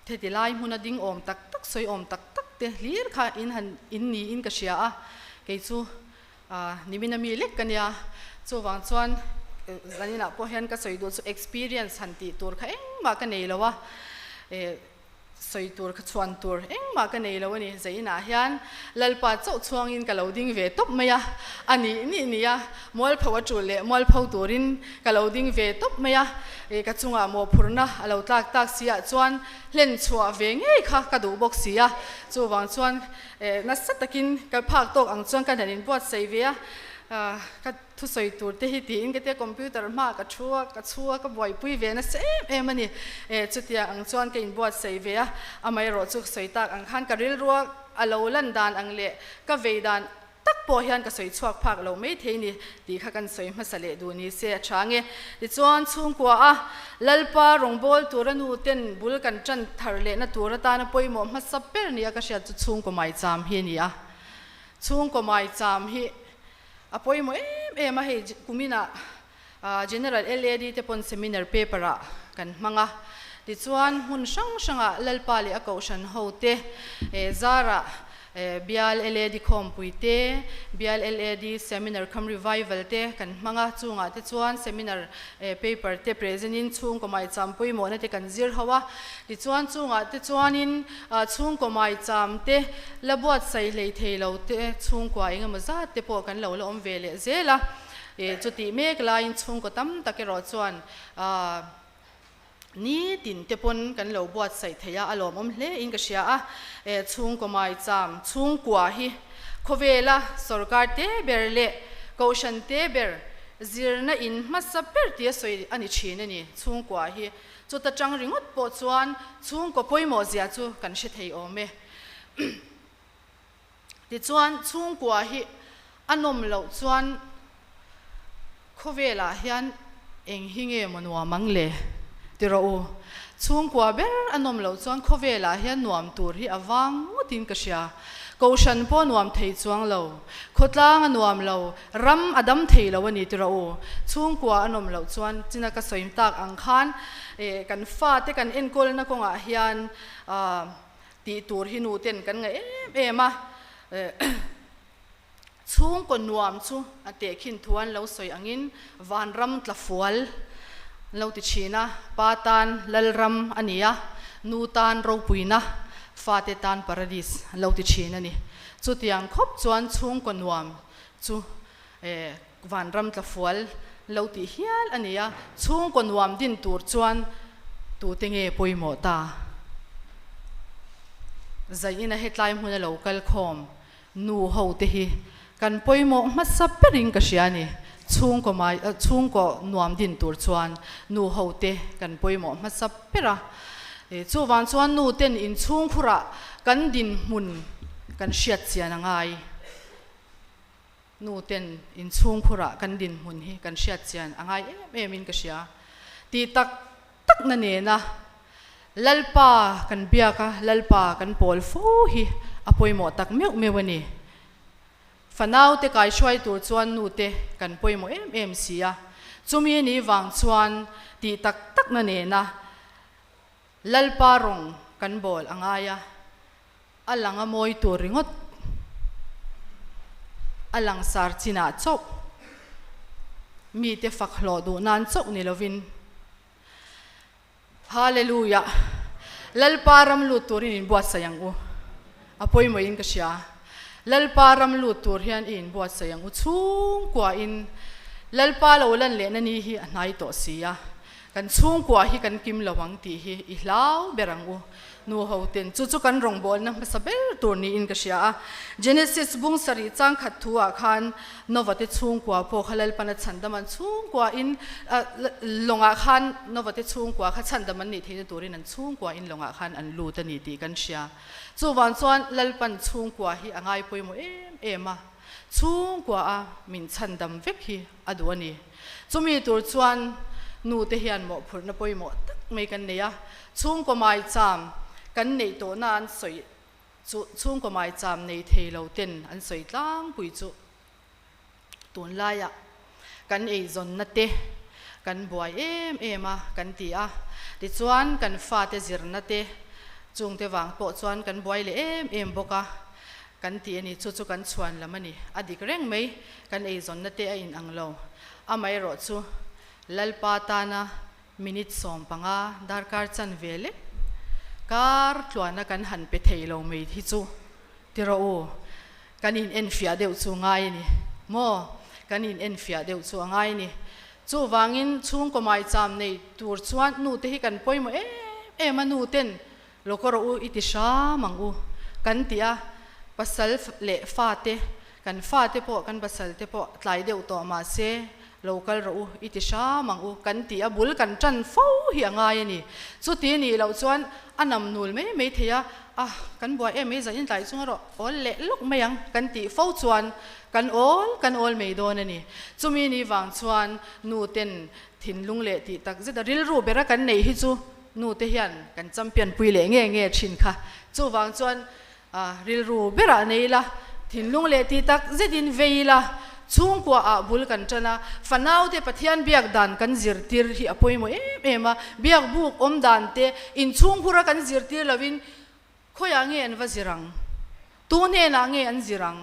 heti lai hmuna ding awm tak tak sawi awm tak tak te hlir kha in han in niin ka hria a, kei chu Nimina mi lek ka nia, chuvang chuan zaninah pawh hian ka sawi duh chu experience han tih tur kha engmah ka nei lo a, sawi tur kha chhuan tur engmah ka nei lo a ni. Zainah hian Lalpa chauh chhuangin ka lo ding ve tawp mai a, a nih nih ni a, mualpho a tul leh mualpho turin ka lo ding ve tawp mai a, ka chungah mawhphurhna a lo tlak tak si ah chuan hlen chhuah ve ngei kha ka duh bawk si a, chuvang chuan Nasa takin ka phak tawk ang chuan ka hnan in buatsaih ve a, Ka thusawi tur te hi tiin ka tia computer hmaah ka thu a, ka chhu a, ka buaipui ve nasa em em a ni. Chutiang ang chuan ka inbuatsaih ve a, amaherawh chu ka sawi tak ang khan ka rilrua a lo lan dan ang leh ka vei dan tak pawh hian ka sawi chhuak phak lo mai thei ni tih kha kan sawi hmasa leh duh ni se a tha nge. Tichuan chhungkua a Lalpa rawngbâwl tura nu ten bul kan tan thar lehna tur atana pawimawh hmasa ber nia ka hriat chu chhungkaw maicham hi a ni a. Chhungkaw maicham hi a pawimawh em em a, hei kuminah General LAD te pawn seminar paper ah kan hmang a, tichuan hmun hrang hrangah Lalpa leh a Kohhran ho te zarah Bial LAD khawmpui te, Bial LAD seminar cum revival te kan hmang a, chungah te chuan seminar paper te present in chhungkaw maicham pawimawhna te kan zir ho a, tichuan chungah te chuanin Chhungkaw maicham te, la buatsaih hlei thei lo te, chhungkua eng emaw zat te pawh kan lo la awm ve leh zel a. Chutih mek laiin chhungkaw tam tak erawh chuan nitin te pawn kan lo buatsaih thei a, a lawmawm hle in ka hria a. Chhungkaw maicham, chhungkua hi khawvela sorkar te ber leh kohhran te ber zirna in hmasa ber tia sawi a ni thin a ni, chhungkua hi. Chuta tang ringawt pawh chuan chhungkaw pawimawh zia chu kan hre thei awm e. Tichuan chhungkua hi a nawm loh chuan khawvelah hian eng hi nge maw nuam ang le? Ti rawh u. Chhungkua ber a nawm loh chuan khawvelah hian nuam tur hi a vang ngawtin ka hria. Kohhran pawh nuam thei chuang lo, khawtlang a nuam lo, ram a dam thei lo a ni ti rawh u. Chhungkua a nawm loh chuan china ka sawi tak ang khan kan fate kan enkawlna kawngah hian tih tur hi nu ten kan ngaih em em a. Chhungkaw nuam chu a tehkhin thu an lo sawi angin vanram tlafual an lo ti thin a, pa tan lalram a ni a, nu tan ropuina, fate tan paradis an lo ti thin a ni. Chutiang khawp chuan chhungkaw nuam chu vanram tlafual an lo tih hial a ni a, chhungkaw nuam din tur chuan tute nge pawimawh ta? Zaihina hetlai hmuna lo kal khawm Nu ho te hi kan pawimawh hmasa berin ka hria a ni. Chhungkaw mai, chhungkaw nuam din tur chuan nu ho te kan pawimawh hmasa ber a. Chuvang chuan nu ten inchhung khurah kan dinhmun kan hriat chian a ngai. Nu ten inchhung khurah kan dinhmun hi kan hriat chian a ngai em em in ka hria. Tih tak takna nena Lalpa kan biak a, Lalpa kan pawl fo hi a pawimawh tak meuh meuh a ni. Fanaute kaihruai tur chuan nute kan pawimawh em em si a, chumi ni vang chuan tih tak takna nena Lalpa rawng kan bawl a ngai a, a lang a mawi tur ringawt a langsar chinah chauh mite fak hlawh duh nan chauh ni lovin, Hallelujah! Lalpa ram lut turin inbuatsaih ang u. A pawimawhin ka hria. Lalpa ram lut tur hian i inbuatsaih ang u chhungkuain. Lalpa lo lan lehna ni hi a hnai tawh si a. Kan chhungkua hi kan kim lo ang tih hi i hlau ber ang u. Nu ho ten chu chu kan rawngbawlna hmasa ber tur niin ka hria a. Genesis bung sarih chang khat thu ah khan Nova te chhungkua pawh kha Lalpana chhandam an chhungkua in lawngah khan Nova te chhungkua kha chhandam an nih theihna turin an chhungkua in lawngah khan an lut a ni tih kan hria. Chuvang chuan Lalpan chhungkua hi a ngai pawimawh em em a, chhungkua a min chhandam vek hi a duh a ni. Chumi tur chuan nu te hian mawhphurhna pawimawh tak mai kan nei a, chhungkaw maicham kan neih tawhna an sawi chu chhungkaw maicham nei thei lo ten an sawi tlangpui chu tunlaiah kan eizawnna te kan buai em em a kan ti a, tichuan kan fate zirna te chungte vang pawh chuan kan buai leh em em bawk a kan ti a ni, chu chu kan chhuan lam a ni, a dik reng mai. Kan eizawnna te a in ang lo. Amaherawh chu Lalpa tana minute 15 darkar chanve lek kar tluana kan han pe thei lo mai hi chu ti rawh u, kan in enfiah deuh chu ngai a ni maw? Kan in enfiah deuh chu a ngai a ni. Chuvangin chhungkaw maicham nei tur chuan nu te hi kan pawimawh em em a, nu ten Lawk rawh u i ti hram ang u kan ti a, pasal leh fate. Kan fate pawh, kan pasal te pawh tlai deuh tawh mah se, lo kal rawh u, i ti hram ang u kan tih a bul kan tan fo hi a ngai a ni. Chuti nih loh chuan a nam nul mai mai thei a, ah kan buai em mai zan in tlai chung erawh awl leh lawk mai ang kan tih fo chuan kan awl kan awl mai dawn a ni. Chumi ni vang chuan nu ten thinlung leh tih tak zet a rilru bera kan neih hi chu nu te hian kan champion pui leh nge nge thin kha. Chuvang chuan Rilru berah nei ila, thinlung leh ti tak zetin vei ila, chhungkua ah bul kan tan a, fanaute Pathian biak dan kan zirtir hi a pawimawh em em a, biak buk awm dan te inchhungkhur a kan zirtir lovin khawiah nge an va zir ang? Tu hnenah nge an zir ang?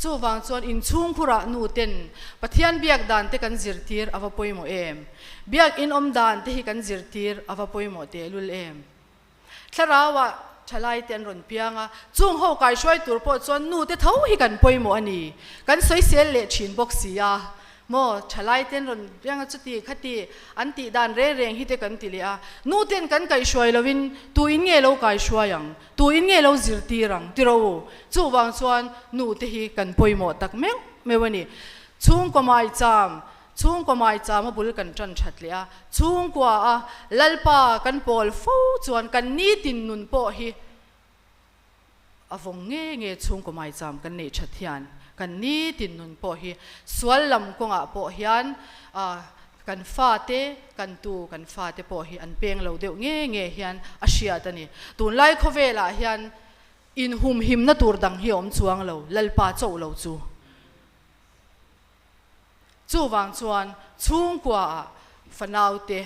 Chuvang chuan inchhungkhurah nu ten Pathian biak dan te kan zirtir a va pawimawh em? Biak in awm dan te hi kan zirtir a va pawimawh tehlul em? Thlarauah thalaite an rawn piang a, chung ho kaihruai tur pawh chuan nu te tho hi kan pawimawh a ni. Kan sawisel leh thin bawk si a, maw thalaite an rawn piang a chuti khati an tih dan reng reng hi te kan ti leh a, nu ten kan kaihruai lovin tu in nge lo kaihruai ang, tu in nge lo zirtir ang ti rawh u. Chuvang chuan nu te hi kan pawimawh tak meuh meuh a ni. Chhungkaw maicham Chhungkaw maichama bul kan tan that leh a, chhungkua a Lalpa kan pawl fo chuan kan nitin nun pawh hi a vawng nge nge chhungkaw maicham kan neih that hian kan nitin nun pawh hi sual lam kawngah pawh hian kan fate kan tu kan fate pawh hi an peng lo deuh nge nge hian a hriat a ni. Tunlai khawvelah hian inhumhimna tur dang hi a awm chuang lo, Lalpa chauh lo chu. Chuvang chuan chhungkuaah fanaute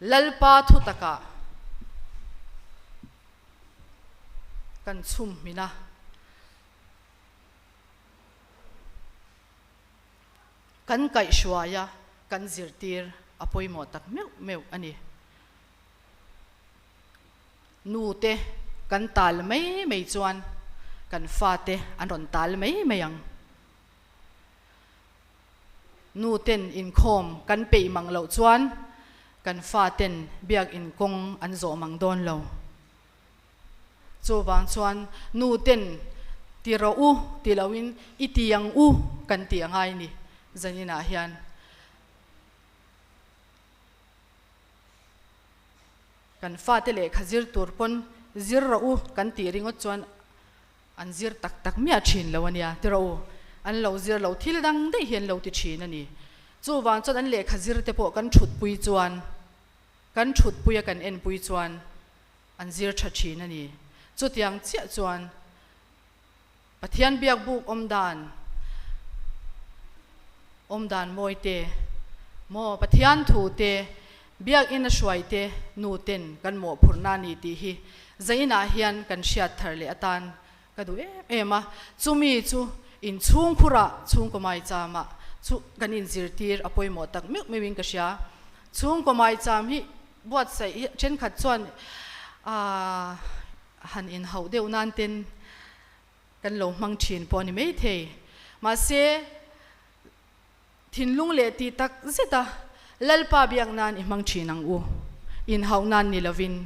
Lalpa thutakah kan chhum hmin a. Kan kaihhruai a, kan zirtir a pawimawh tak meuh meuh a ni. Nute kan tal mai mai chuan kan fate an rawn tal mai mai ang. Nuten inkhawm kan peih mang loh chuan kan faten biakin kawng an zawh mang dawn lo. Chuvang chuan nuten ti rawh u ti loin i ti ang u kan ti a ngai ni zaninah hian. Kan fate lehkha zir tur pawn zir rawh u kan tih ringawt chuan an zir tak tak miah thin lo a nia ti rawh u. An lo zir lo thil dang daih hi an lo ti thin a ni. Chuvang chuan an lehkha zir te pawh kan thutpui chuan kan thutpui a kan enpui chuan an zir tha thin a ni. Chutiang chiah chuan Pathian biak buk awm dan awm dan mawi te maw Pathian thu te biakinn a hruai te nu ten kan mawhphurhna a ni tih hi zainah hian kan hriat thar leh atan ka duh em em a, chumi chu inchhungkhurah chhungkaw maicham-ah chu kan inzirtir a pawimawh tak meuh meuhin ka hria. Chhungkaw maicham hi buatsaih hi thenkhat chuan aah han inhauh deuh nan ten kan lo hmang thin pawh a ni maithei. Mahse, thinlung leh tih tak zet a Lalpa biak nan i hmang thin ang u, inhauh nan ni lovin.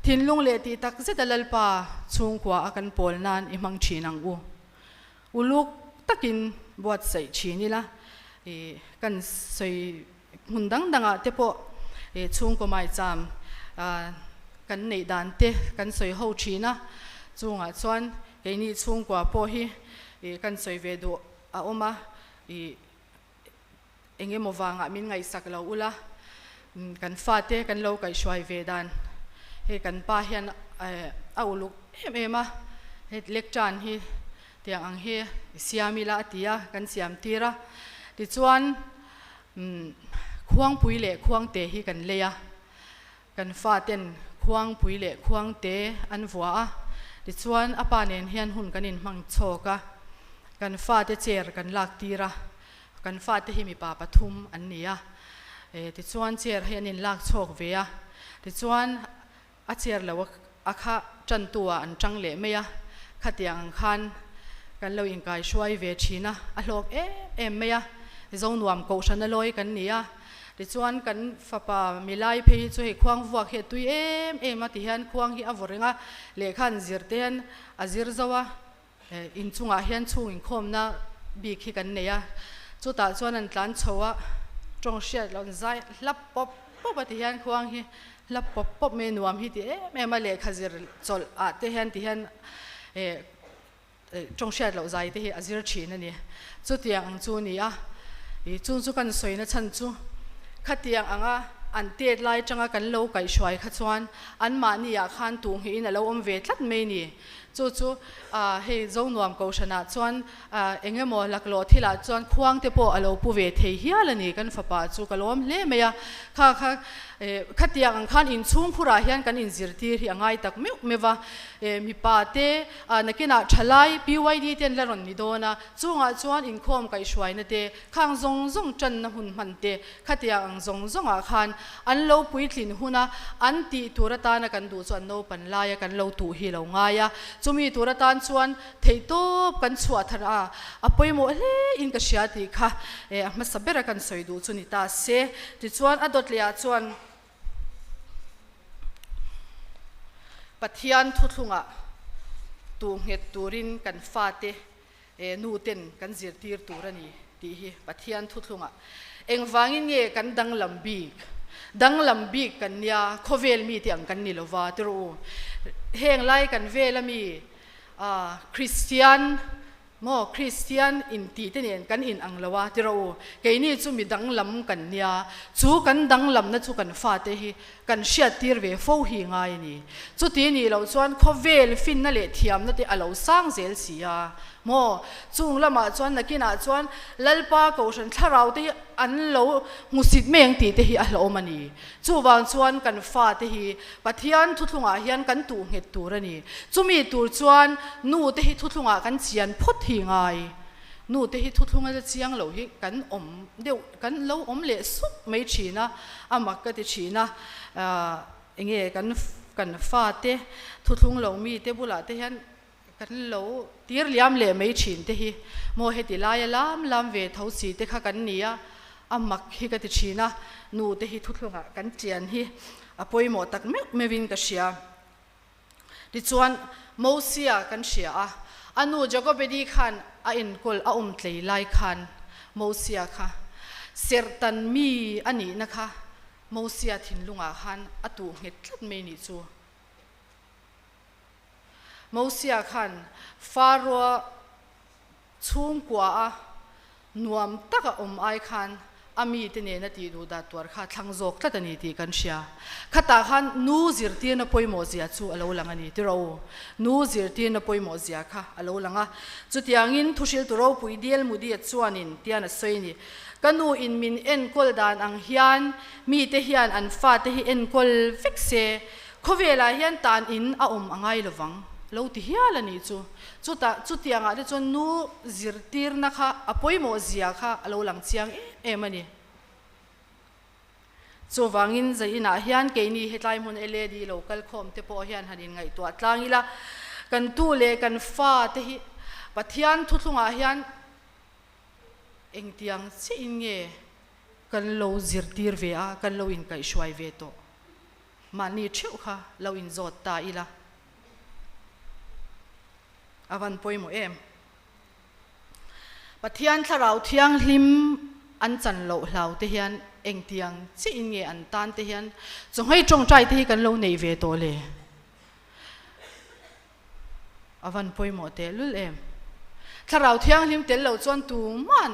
Thinlung leh tih tak zet a Lalpa chhungkua a kan pawl nan i hmang thin ang u. Uluk takin buatsaih thin ila, i kan sawi hmun dang dangah te pawh i chhungkaw maicham kan neih dan te kan sawi ho thin a, chungah chuan keini chhungkua pawh hi i kan sawi ve duh a awm a, i eng emaw vangah min ngaihsak lo ula, kan fate kan lo kaihhruai ve dan hei kan pa hian a uluk em em a, hei lectern hi tiang ang hi i siam ila a ti a, kan siam tir a, tichuan khuangpui leh khuangte hi kan lei a, kan faten khuangpui leh khuangte an vua a, tichuan a pa nen hian hun kan inhmang chhawk a, kan fate chair kan lak tir a, kan fate hi mipa pathum an ni a, tichuan chair hi an inlak chhawk ve a, tichuan a chair lo a kha tantu ah an tang leh mai a, khatiang ang khan kan lo inkaihruai ve thin a, a hlawk em em mai a, Zonuam Kohhrana lawi kan ni a. Tichuan kan fapa milai phei hi chu hei khuang vuak hi a tui em em a tihian khuang hi a vaw reng a, lehkha an zir te hian a zir zo a, inchungah hian chhung inkhawmna bik hi kan nei a, chutah chuan an tlan chho a, tawng hriat loh an zai hlap pawp pawp a tihian khuang hi hlap pawp pawp mai nuam hi ti em em a, lehkha zir chawlh ah te hian tihian eh Tawng hriat loh zai te hi a zir thin a ni. Chutiang ang chu a ni a, ih chung chu kan sawina chhan chu khatiang anga an tet lai tanga kan lo kaihhruai kha chuan anmahni ah khan tuhnghihin a lo awm ve tlat mai ni. Chu chu ah hei Zonuam Kohhranah chuan ah eng emaw laklawh thilah chuan khuang te pawh a lo pu ve thei hial a ni kan fapa chu ka lawm hle mai a. Kha kha eh khatiang ang khan inchhungkhurah hian kan inzirtir hi a ngai tak meuh meuh a, eh mipa te A nakinah thalai PYD te an la rawn ni dawn a, chungah chuan inkhawm kaihhruaina te, khang zawng zawng tanna hun hman te, khatiang ang zawng zawngah khan an lo puitlin huna an tih tur atana kan duh chu an naupan laia kan lo tuh hi lo ngai a, chumi tur atan chuan theihtawp kan chhuah thar a, a pawimawh hle in ka hria tih kha a hmasa bera kan sawi duh chu ni ta se. Tichuan a dawt lehah chuan. Pathian thuthlungah tuh nghet turin kan fate nu ten kan zirtir tur a ni tih hi Pathian thuthlungah engvangin nge kan danglam bik? Danglam bik kan nia khawvel mite ang kan ni lova ti rawh u. Heng lai kan vela mi Kristian Maw Kristian intih te nen kan in ang lo a ti rawh u, keini chu mi danglam kan nia, chu kan danglamna chu kan fate hi kan hriattir ve fo hi ngai a ni. Chuti nih loh chuan khawvel finna leh thiamna te a lo sang zel si a. Maw chung lamah chuan nakinah chuan Lalpa Kohhran thlarau te hi an lo hmusit mai ang tih te hi a hlauhawm a ni. Chuvang chuan kan fate hi Pathian thuthlungah hian kan tuh nghet tur a ni. Chumi tur chuan nu te hi thuthlungah kan chian phawt hi ngai. Nu te hi thuthlunga la chiang lo hi kan awm deuh, kan lo awm leh sup mai thin a, a mak ka ti thin a. Enge kan kan fate thuthlung lo mi te bulah te hian kan lo tir liam leh mai thin te hi maw heti laia lam lam ve tho chi te kha kan ni a, a mak hi ka ti thin a, nu te hi thuthlungah kan chian hi a pawimawh tak meuh meuhin ka hria. Tichuan Mosia kan hria a, a nu Jokobedi khan a enkawl a awm tlei lai khan Mosia kha serhtan mi a nihna kha Mosia thinlungah khan a tuh nghet tlat mai nih chu. Mosia khan Faroa chhungkua a nuam taka awm ai khan a mite nena tih duh dah tuar kha thlang zawk tlat a ni tih kan hria. Khatah khan nu zirtirna pawimawh zia chu a lo lang a ni tiraw u? Nu zirtirna pawimawh zia kha a lo lang a. Chutiangin thuhriltu ropui Diel Mudiet chuanin tian a sawi a ni, Ka nu in min enkawl dan ang hian mite hian an fate hi enkawl vek se, Khawvelah hian tan in a awm a ngai lovang lo ti hial a nih chu. Chutah chutiangah te chuan nu zirtirna kha a pawimawh zia kha a lo lang chiang em em a ni. Chuvangin zainah hian keini hetlai hmun LAD lo kal khawm te pawh hian han inngaihtuah tlang ila, kan tu leh kan fa te hi Pathian thuthlungah hian engtiang chiahin nge kan lo zirtir ve a, kan lo inkaihhruai ve tawh. Mahni theuh kha lo inzawt ta ila a van pawimawh em? Pathian Thlarau Thianghlim an chan loh hlau te hian engtiang chiahin nge an tan te hian chawnghei tawngtai te hi kan lo nei ve tawh le? A van pawimawh tehlul em? Thlarau Thianghlim tel lo chuan tuman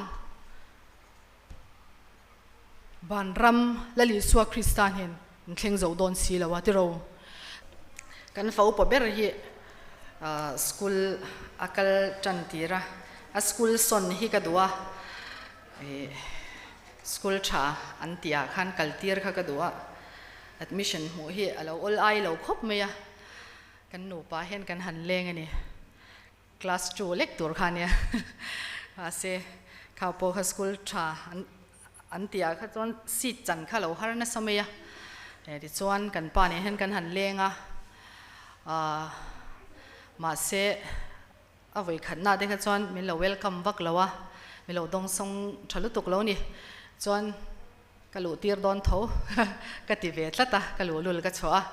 Vanram Lal Isua Krista hnen an thleng zo dawn si lo a tiro. Kan fa upa ber hi school a kal tan tir a, a school sawn hi ka duh a, school tha an tih ah khan kal tir kha ka duh a, admission hmuh hi a lo awl ai lo khawp mai a, kan nupa hian kan han leng a ni. Class two lek tur kha ania mahse kha pawh kha school tha an an tih ah kha chuan seat chan kha lo har nasa mai a tichuan kan pa nen hian kan han leng a ahh mahse a vawi khatna te kha chuan min lo welcome vak lo a min lo dawngsawng tha lutuk lo a ni chuan. Ka luh tir dawn tho ka ti ve tlat a, ka luh lul ka chhuah a,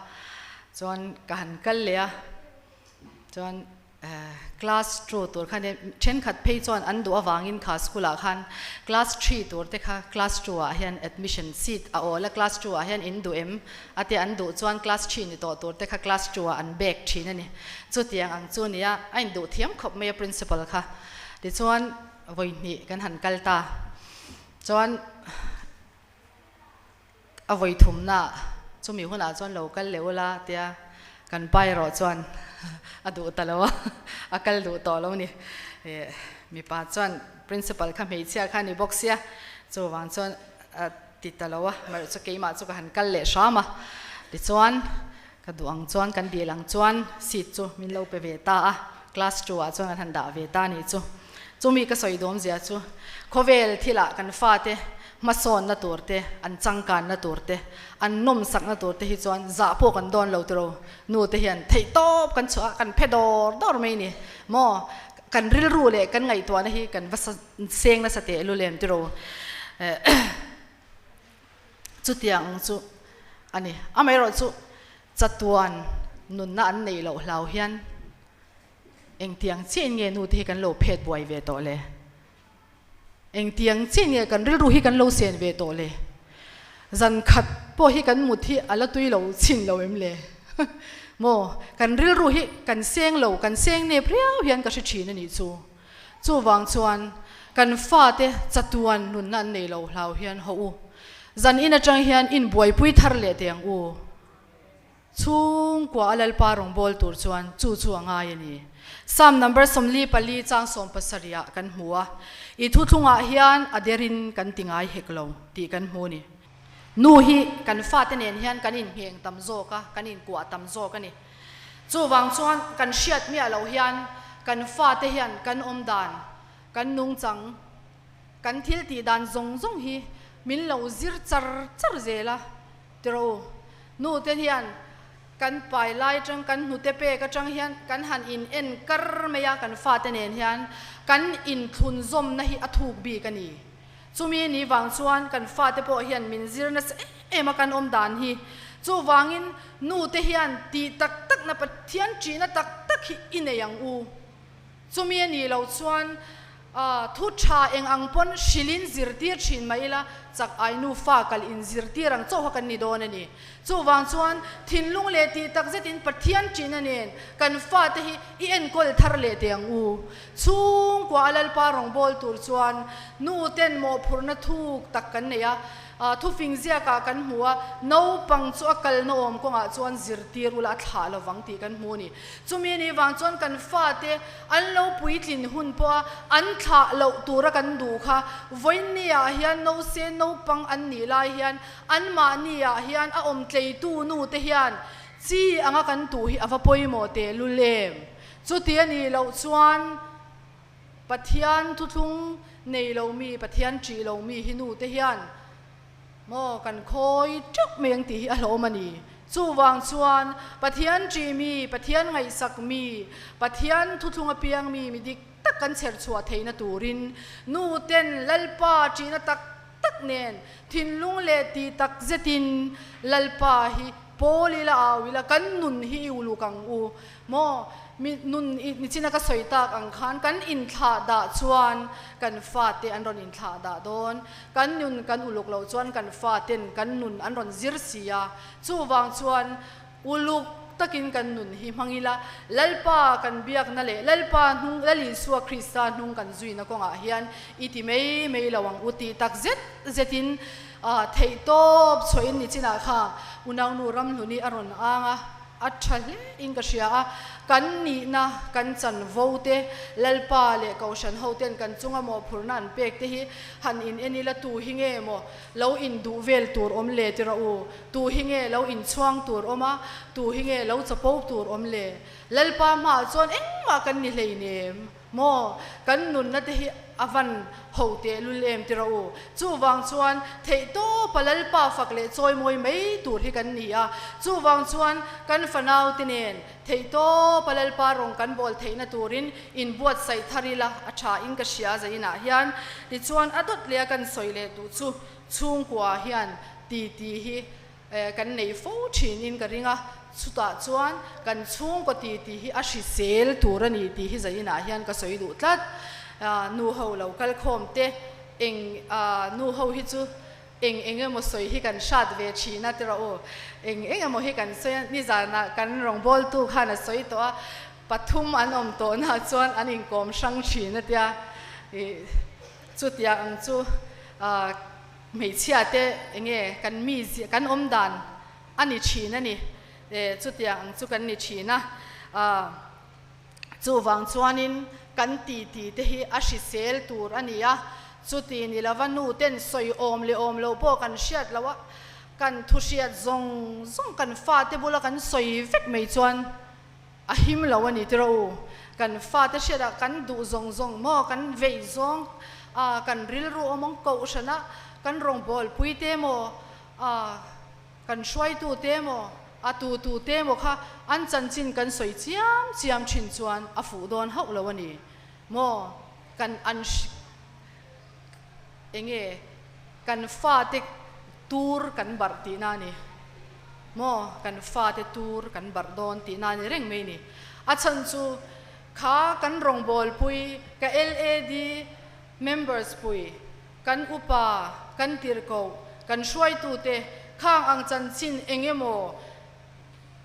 chuan ka han kal leh a, chuan class two tur khan thenkhat phei chuan an duh avangin kha school ah khan class three tur te kha class two ah hian admission seat a awl a, class two ah hian in duh em a tia an duh chuan class three ni tawh tur te kha class two ah an bek thin a ni. Chutiang ang chu nia a induh thiam khawp mai a principal kha tichuan vawi hnih kan han kal ta. Chuan a vawi thumna chumi hunah chuan lo kal leh ula tia kan pa erawh chuan a duh ta lo a, a kal duh tawh lo ni. Mipa chuan principal kha hmeichhia kha a ni bawk sia, chuvang chuan a ti ta lo a, amaherawhchu chu keimah chu ka han kal leh hram a. Tichuan ka duh ang chuan kan dil ang chuan seat chu min lo pe ve ta a, class two ah chuan kan han dah ve ta a nih chu. Chumi ka sawi dawmzia chu khawvel thilah kan fate hmasawnna tur te, an changkanna tur te, an nawmsakna tur te hi chuan zah pawh kan dawn lo tiro. Nu te hian theihtawp kan chhuah a, kan phe dawr dawr mai ni maw? Kan rilru leh kan ngaihtuahna hi kan va seng nasa teh lu lem tiro. Chutiang ang chu a ni. Amaherawhchu chatuan nunna an neih loh hlau hian Engtiang chiahin nge nu te hi kan lo phet buai ve tawh le? Engtiang chiahin nge kan rilru hi kan lo sen ve tawh le? Zan khat pawh hi kan mut hi a la tui lo chhin lo em le? Maw, kan rilru hi kan seng lo, kan seng nep riau hian ka hre thin a nih chu. Chuvang chuan kan fate chatuan nunna an nei lo hlau hian haw u. Zan in atang hian inbuaipui thar leh teh ang u. Chhungkua a Lalpa rawngbâwl tûr chuan chu chu a ngai a ni. Psalm number 44 chang 70 ah kan hmu a, I thuthlungah hian a derin kan ti ngai hek lo tih kan hmu a ni. Nu hi kan fate nen hian kan inhmeng tam zawk a, kan inkuah tam zawk a ni. Chuvang chuan kan hriat miah loh hian kan fate hian kan awm dan, kan nungchang, kan thil tih dan zawng zawng hi min lo zir char char zel a. Tiraw u, nu te hian kan pai lai atang kan hnute pek atang hian kan han in en kar mai a, kan fate nen hian kan inthlun zawmna hi a thuk bik a ni. Chumi ni vang chuan kan fate pawh hian min zir nasa em em a kan awm dan hi. Chuvangin nu te hian tih tak takna Pathian ṭihna tak tak hi i nei ang u. Chumi a nih loh chuan thu tha eng ang pawn hrilhin zirtir thin mah ila chak ai nufa kal in zirtir ang chauha kan ni dawn a ni. Chuvang chuan thinlung leh tih tak zetin Pathian ṭihna nen kan fate hi i enkawl thar leh teh ang u. Chhungkua a Lalpa rawngbâwl tur chuan nu ten mawhphurhna thuk tak kan nei a. Thufing ziakah kan hmu a, naupang chu a kalna awm kawngah chuan zirtir ula a thlah lovang tih kan hmu a ni. Chumi nih vang chuan kan fate an lo puitlin hun pawha an thlah loh tura kan duh kha vawiinniah hian nose naupang an nih lai hian anmahniah hian a awm tleitu nu te hian chi anga kan tuh hi a va pawimawh tehlul em? Chuti a nih loh chuan Pathian thuthlung nei lo mi, Pathian ṭih lo mi hi nu te hian Maw kan khawi teuh mai ang tih hi a hlawm a ni. Chuvang chuan Pathian ṭih mi, Pathian ngaihsak mi, Pathian thuthlung apiang mi mi dik tak kan chher chhuah theihna turin nu ten Lalpa ṭihna tak tak nen thinlung leh tih tak zetin Lalpa hi pawl ila au ila kan nun hi i uluk ang u. Maw, mi nun i nichina ka sawi tak ang khan kan inthlah dah chuan kan fate an rawn inthlah dah dawn. Kan nun kan uluk loh chuan kan faten kan nun an rawn zir si a. Chuvang chuan uluk takin kan nun hi hmang ila, Lalpa kan biakna leh Lalpa hnung, Lal Isua Krista hnung kan zuina kawngah hian i ti mai mai lo ang u tih tak zet zetin theihtawp chhuahin nichinah kha unaunu Ramhluni a rawn ang a. A tha hle in ka hria a, kan nihna, kan chanvo te, Lalpa leh Kohhran ho ten kan chunga mawhphurhna an pek te hi han in en ila tu hi nge maw lo in duh vel tur awm le ti rawh u, tu hi nge lo in chhuang tur awm a, tu hi nge lo chapo tur awm le. Lalpa hmaah chuan engmah kan ni hleinem. Maw? Kan nunna te hi a van ho teh lul em ti rawh u. Chuvang chuan theihtawpa Lalpa fak leh chawimawi mai tur hi kan ni a. Chuvang chuan kan fanau te nen theihtawpa Lalpa rawng kan bawl theihna turin inbuatsaih thar ila a tha in ka hria zainah hian. Tichuan a dawt leh a kan sawi leh duh chu chhungkua hian ti ti hi Kan nei fo thin in ka ring a, chutah chuan kan chhungkaw ti tih hi a hrisel tur a ni tih hi zainah hian ka sawi duh tlat. Nu ho lo kal khawm te eng nu ho hi chu eng eng emaw sawi hi kan hrat ve thin a tiraw u, eng eng emaw hi kan sawi a, nizanah kan rawngbawltu khan a sawi tawh a, pathum an awm tawhnaah chuan an inkawm hrang thin a tia, chutiang ang chu Hmeichhia te enge kan mi kan awm dan a ni thin a ni e, chutiang ang chu kan ni thin a, chuvang chuanin kan ti ti te hi a hrisel tur a ni a, chuti ni lova nu ten sawi awm leh awm loh pawh kan hriat loh a, kan thu hriat zawng zawng kan fate bula kan sawi vek mai chuan a him lo a ni tiraw u, kan fate hriatah kan duh zawng zawng maw, kan veih zawng a, kan rilru awm ang kohhrana kan rawngbawlpui te maw, a kan hruaitu te maw, a tu tu te maw kha an chanchin kan sawi chiam chiam thin chuan a fuh dawn hauh lo a ni maw, kan an enge kan fate tur kan barh tihna a ni maw? Kan fate tur kan barh dawn tihna a ni reng mai ni. A chhan chu kha kan rawngbawlpui, ka LAD members pui, kan upa, kan tirhkoh, kan hruaitute khang ang chanchin eng emaw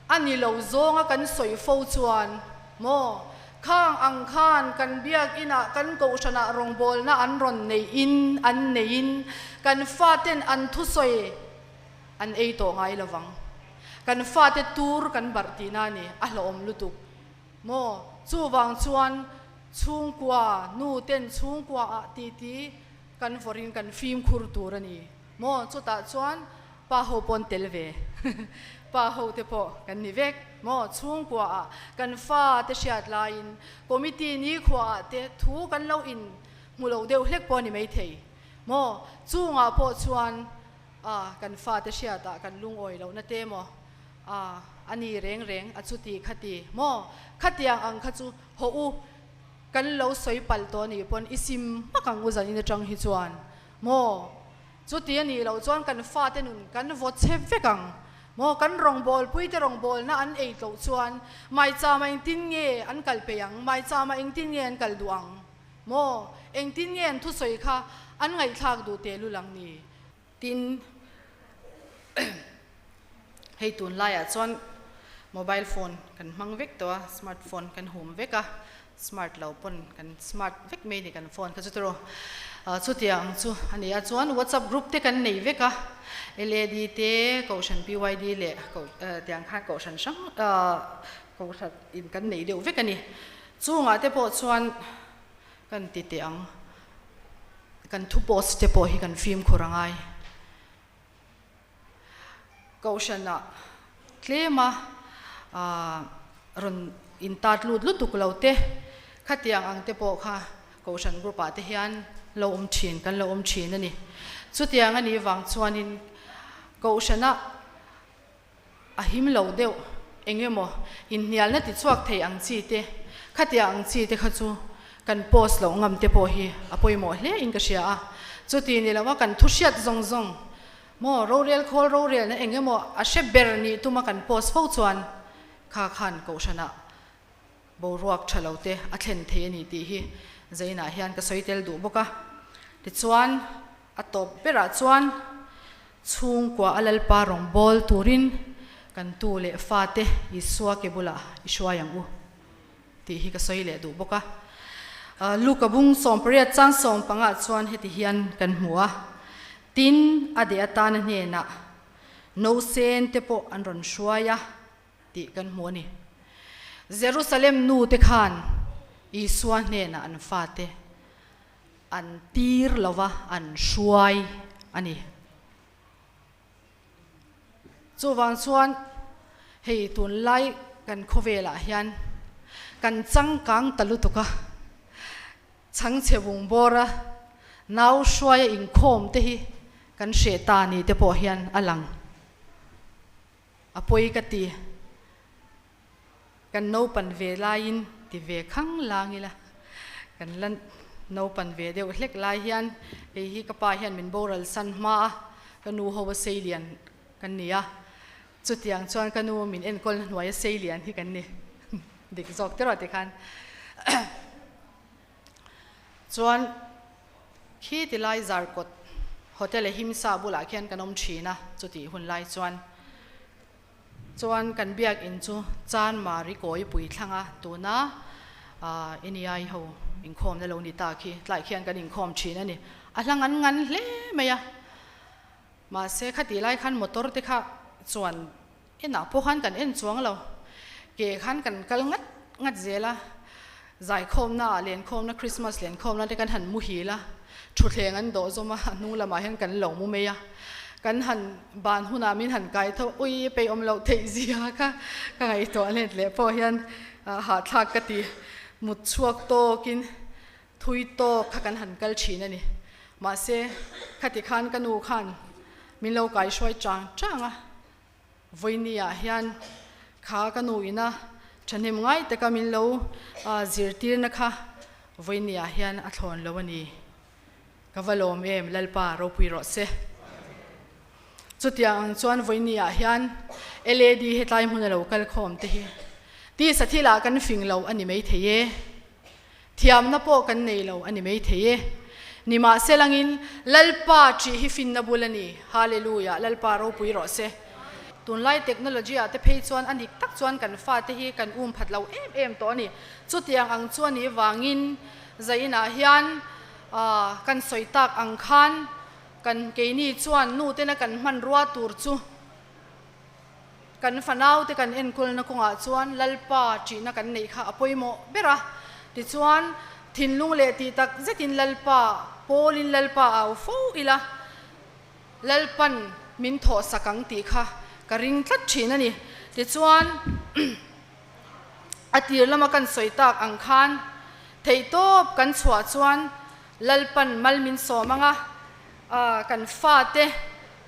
A ni lo zawnga kan sawi fo chuan maw? Khang ang khan kan biakinah kan kohhranah rawngbawlna an rawn neih in an nei in kan faten an thusawi an ei tawh ngai lo vang. Kan fate tur kan barh tihna a ni, a hlauhawm lutuk maw? Chuvang chuan chhungkua nu ten chhungkua ah titi kan vawrhin kan fimkhur tur a ni maw? Chutah chuan Pa ho pawn tel ve. Pa ho te pawh kan ni vek maw? Chhungkua ah kan fa te hriat laiin committee nikhua ah te thu kan lo in hmu lo deuh hlek pawh a ni maithei maw? Chungah pawh chuan a kan fa te hriat ah kan lungawi lohna te maw? A a ni reng reng a chuti khati maw? Khatiang ang kha chu hawh u kan lo sawi palh tawh anih pawn i sim hmak ang u zanin atang hi chuan maw? Chuti a nih loh chuan kan fate nun kan vaw chhe vek ang maw? Kan rawngbawlpuite rawngbawlna an ei tloh chuan maichama engtin nge an kal peih ang? Maichama engtin nge an kal duh ang maw? Engtin nge an thusawi kha an ngaihthlak duh tehlul ang ni? Tin, hei tunlaiah chuan mobile phone kan hmang vek tawh a, smart phone kan hum vek a, Smart lo pawn kan smart vek mai ni kan phone kha chu tiraw. Chutiang ang chu a ni a, chuan WhatsApp group te kan nei vek a, LAD te, Kohhran PYD leh tiang khan Kohhran hrang Kohhran in kan nei deuh vek a ni. Chungah te pawh chuan kan ti teh ang, kan thu post te pawh hi kan fimkhur a ngai. Kohhranah tlema rawn intat lut lutuk lo te, khatiang ang te pawh kha Kohhran group ah te hian lo awm thin, kan lo awm thin a ni. Chutiang a nih vang chuanin Kohhranah a him lo deuh eng emaw inhnialna tichhuak thei ang chi te, khatiang ang chi te kha chu kan post loh ngam te pawh hi a pawimawh hle in ka hria a. Chuti ni loa kan thu hriat zawng zawng maw rorel khawl rorelna eng emaw a hre ber nih tuma kan post fo chuan kha khan kohhranah boruak tha lo te a thlen thei a ni tih hi Zainah hian ka sawi tel duh bawk a. Tichuan a tawp berah chuan chhungkua a Lalpa rawn bawl turin kan tu leh fate Isua ke bulah i hruai ang u tih hi ka sawi leh duh bawk a. Luka bung 18 chang 15 chuan heti hian kan hmu a, Tin, a deh atana hnenah nosen te pawh an rawn hruai a, tih kan hmu a ni. Jerusalem nu te khan Isua hnenah an fate an tir lo va, an hruai a ni. Chuvang chuan hei tunlai kan khawvelah hian kan changkang ta lutuk a. Chhangchhe vung bawra nau hruaia inkhawm te hi kan hreh ta ni te pawh hian a lang. A pawi ka ti. Kan naupan ve laiin ti ve khang lang ila, kan la naupan ve deuh hlek lai hian kei hi ka pa hian min boral san hma a, ka nu ho a sei lian kan ni a, chutiang chuan ka nu min enkawl hnuai a sei lian hi kan ni dik zawk te rawh tikhan chuan khi tilai Zarkawt Hotel a Himsa bulah khian kan awm thin a, chutih hun lai chuan. Chuan kan biakinn chu Chanmari kawi pui thlang a, tuna NEI ho inkhawmna lo ni ta khi tlai khian kan inkhawm thin a ni. A hla ngan ngan hle mai a, mahse khati lai khan motor te kha chuan enah pawh khan kan en chuang lo, ke khan kan kal ngat ngat zel a, zaikhawmna ah lenkhawmna Christmas lenkhawmna te kan han muhil a, thutthleng an dawh zawm a, a hnung lamah hian kan lo mu mai a, kan han ban hunah min han kai tho, ui peih awm loh theih zia kha ka ngaihtuah let leh pawh hian hahthlak ka ti, mut chhuak tawkin thui tawk kha kan han kal thin a ni. Mahse khati khan ka nu khan min lo kaihruai chang chang a. Vawinia hian kha ka nu ina thahnem ngai taka min lo zirtirna kha vawinia hian a thlawn lo a ni. Ka va lawm em, Lalpa ropui rawh se. Chutiang ang chuan vawinia hian LAD hetlai hmuna lo kal khawm te hi tisa thilah kan fing lo a ni maithei e. Thiamna pawh kan nei lo a ni maithei e. Nimahselangin, Lalpa ṭih hi finna bul a ni. Hallelujah! Lalpa ropui rawh se. Tunlai technology ah te phei chuan a nik tak chuan kan fate hi kan um phat lo em em tawh a ni. Chutiang ang chu a nih vangin zainah hian kan sawi tak ang khan kan keini chuan nutena kan hmanrua tur chu Kan fanaute kan enkawlna kawngah chuan Lalpa ṭihna kan neih kha a pawimawh ber a. Tichuan, thinlung leh tih tak zetin Lalpa pawlin Lalpa au fo ila, Lalpan min thawhsak ang tih kha ka ring tlat ṭhin a ni. Tichuan, a tir lama kan sawi tak ang khan theihtawp kan chhuah chuan Lalpan mal min sawm ang a, kan fate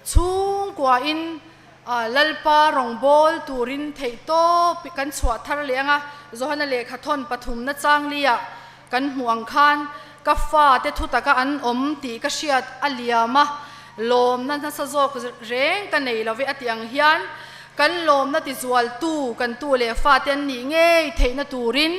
Chhungkuain Lalpa rawngbâwl tûrin theihtâwp kan chhuah thar leh ang a, Johana lehkha thawn pathumna changlia kan hmuh ang khân ka fate thutaka an awm tih ka hriat a liam a, lâwmna nasa zâwk rêng ka nei lo ve a tih ang hian kan lâwmna tizualtu kan tu leh fate an nih ngei theihna tûrin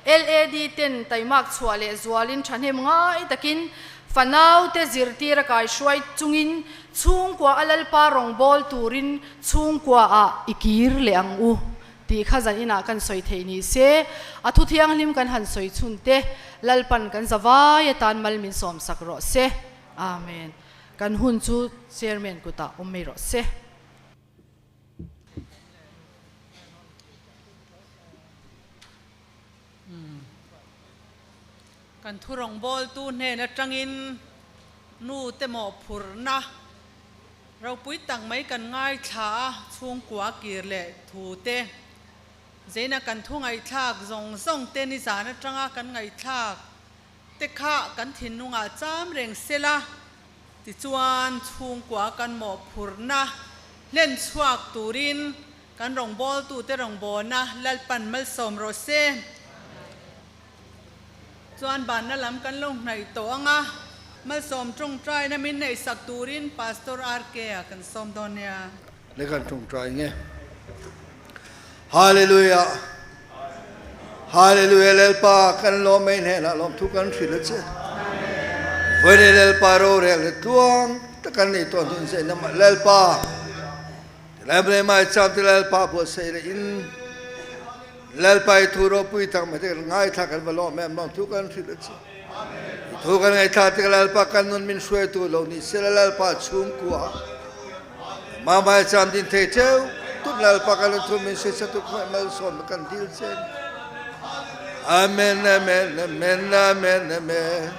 LAD ten taimâk chhuah leh zualin ṭhahnem ngai takin Fanaute zirtir a kaihruai chungin chhungkua a Lalpa rawngbâwl turin chhungkuaah i kir leh ang u tih kha zan inah kan sawi theih ni se, a thu thianghlim kan han sawi chhun te Lalpan kan zavai atan mal min sawmsak rawh se. Amen. Kan hun chu Chairman kutah awm mai rawh se. Kan thu rawngbawltu hnen atangin nu te mawhphurhna ropui tak mai kan ngaithla a, chhungkua kir leh thu te, zeina kan thu ngaihthlak zawng zawng te nizan atanga kan ngaihthlak te kha kan thinlungah cham reng sela, tichuan chhungkua kan mawhphurhna hlen chhuak turin Kan rawngbawltute rawngbawlna Lalpan malsawm rawh se. Chuan banna lam kan lo hnaih tawh ang a, malsawm tawngtaina min neihsak turin Pastor RK a kan sawm dawn nia. Le kan tawngtai nge. Hallelujah. Hallelujah Lalpa kan lawm mai hnenah lawmthu kan hrilh a che. Vawiin Lalpa rorel hi tluang tak kan nei tawh hnun zeh namah Lalpa. Tilai mai cham te Lalpa buatsaih leh in Lalpa i thu ropui tak mai te kan ngaithla kan va lawm em lawm thu kan hrilh a che. I thu kan ngaithla tik Lalpa kan nun min hruaitu lo ni sela Lalpa chhungkua ma mai cham din thei theu tut Lalpa kan thu min hrilh sa tuk mai malsawm kan dil che. Amen amen amen amen amen.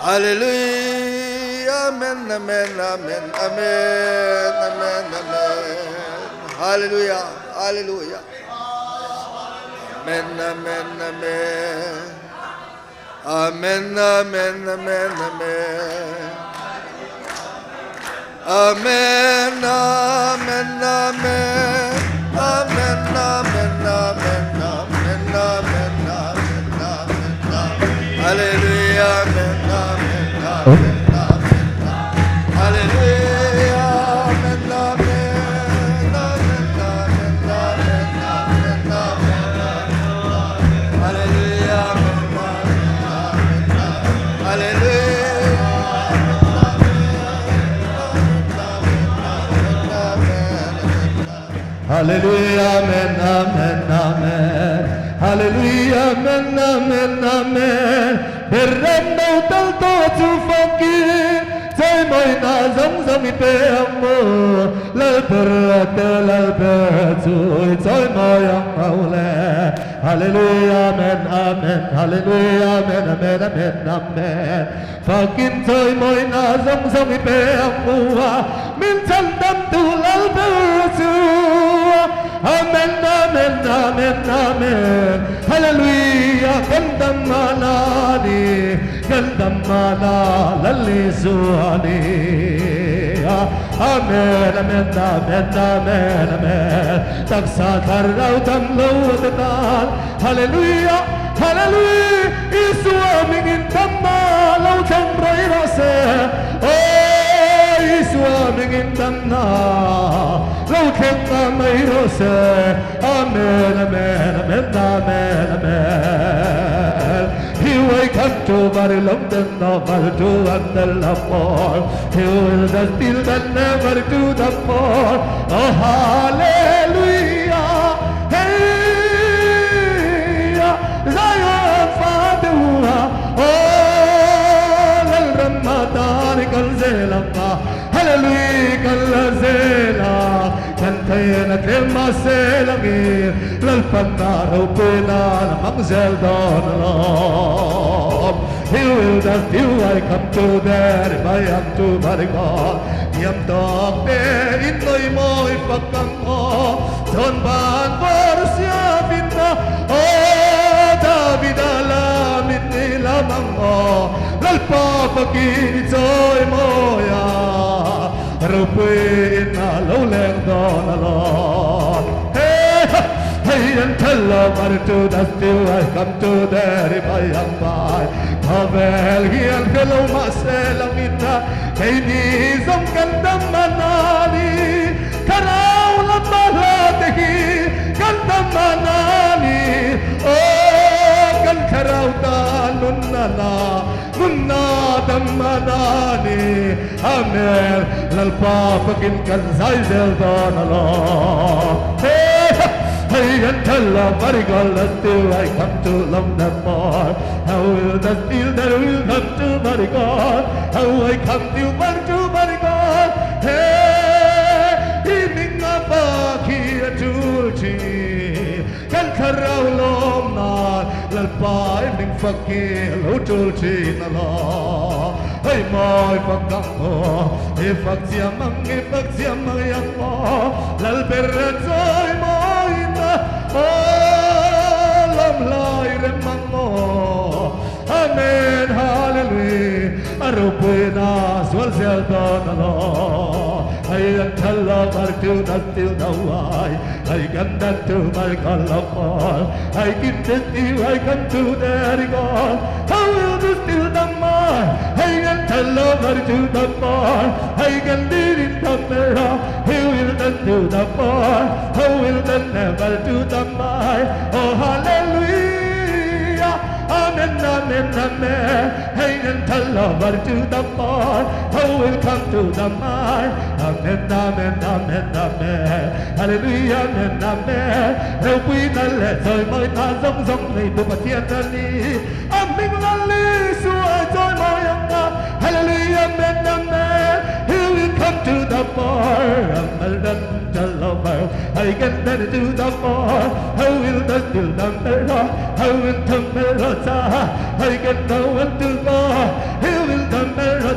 Hallelujah amen amen amen amen amen amen. Hallelujah hallelujah. Amen amen amen. Amen Amen Amen Amen Amen Amen Amen Amen Amen Amen Amen Amen Amen Amen Hallelujah Amen Amen Amen Amen Hallelujah Amen Amen Amen Amen Amen Amen Amen Hallelujah Amen Amen Amen Hallelujah Hallelujah Amen Amen Amen Hallelujah Amen Amen Amen Beram no tal to chu fakin Chai moi na zong zong i pe ang mo Lal per te lal per chui choi moi ang au le Hallelujah Amen Amen Hallelujah Amen Amen Amen Amen Fakin choi moi na zong zong i pe ang mo Min chan dam tu lal per chu Amen Amen Amen Amen Hallelujah kan dam manani kan dam mana lalli suani Amen Amen Amen Amen Amen Taksa thar rau dam lo te tan Hallelujah Hallelujah Isua mingin damma lo thang roi ra se Oh Isua mingin damna lo thang na mai ro se Amen Amen Amen Amen Amen He will come to bari long den no bar to and the love He will the still the never to the poor Oh hallelujah Hey Zion Fatua Oh lal Ramadan kal zelama Hallelujah kal zela kan thayna tlema selangi lal panna ropena mang zel don lo He will the few I come to there by am to my God Yam dog te in noi moi fakang o Chon ban vor sia vinna O David alamin ni lamang o Lal pa pakin choi moya Rupui na lo leng don lo Hey Hey and tell over to the still I come to there by and by Kavel hian hello ma se langita Hey ni zong kan dam manani Karau lamba la te hi kan dam manani Oh kan karau ta nunna na nunna dam manani Amen lalpa pakin kan zai zel don lo Hey Hey, until the marigold still I come to love them more. How will the steel that will come to marigold? How I come to mar to marigold? Hey, iming nga pa kia tulchi. Kan kharau lom na lalpa iming fakir lo tulchi na lo. Hey moi fakang ho, e fak chiamang e fak chiamang yang mo. Lal ber choi moi na, oh lam lai rem mang mo. Amen, hallelujah. Arupena swal sel don lo. Ay ang thala mar tu na til na wai. Ay ganda tu mar kalapol. Ay kinte ti ay kan tu der go. How will this till the mar? Ay ang thala mar tu the mar. Ay gandirin the mera. He will the to the bar. How will the never to the mar? Oh hallelujah. Amen, amen, amen. Hey, and tell over to the bar. How will come to the mar? Amen, amen, amen, amen. Hallelujah, amen, amen. Râu quy na lệ rồi mới ta rong rong này tụ bà thiên na ni. Amen la li xua rồi moi ang na. Hallelujah, amen, amen. He will come to the bar. Amen, tell over. I can then to the bar. How will the still the mirror? How will the mirror? I can go to go. He will the mirror.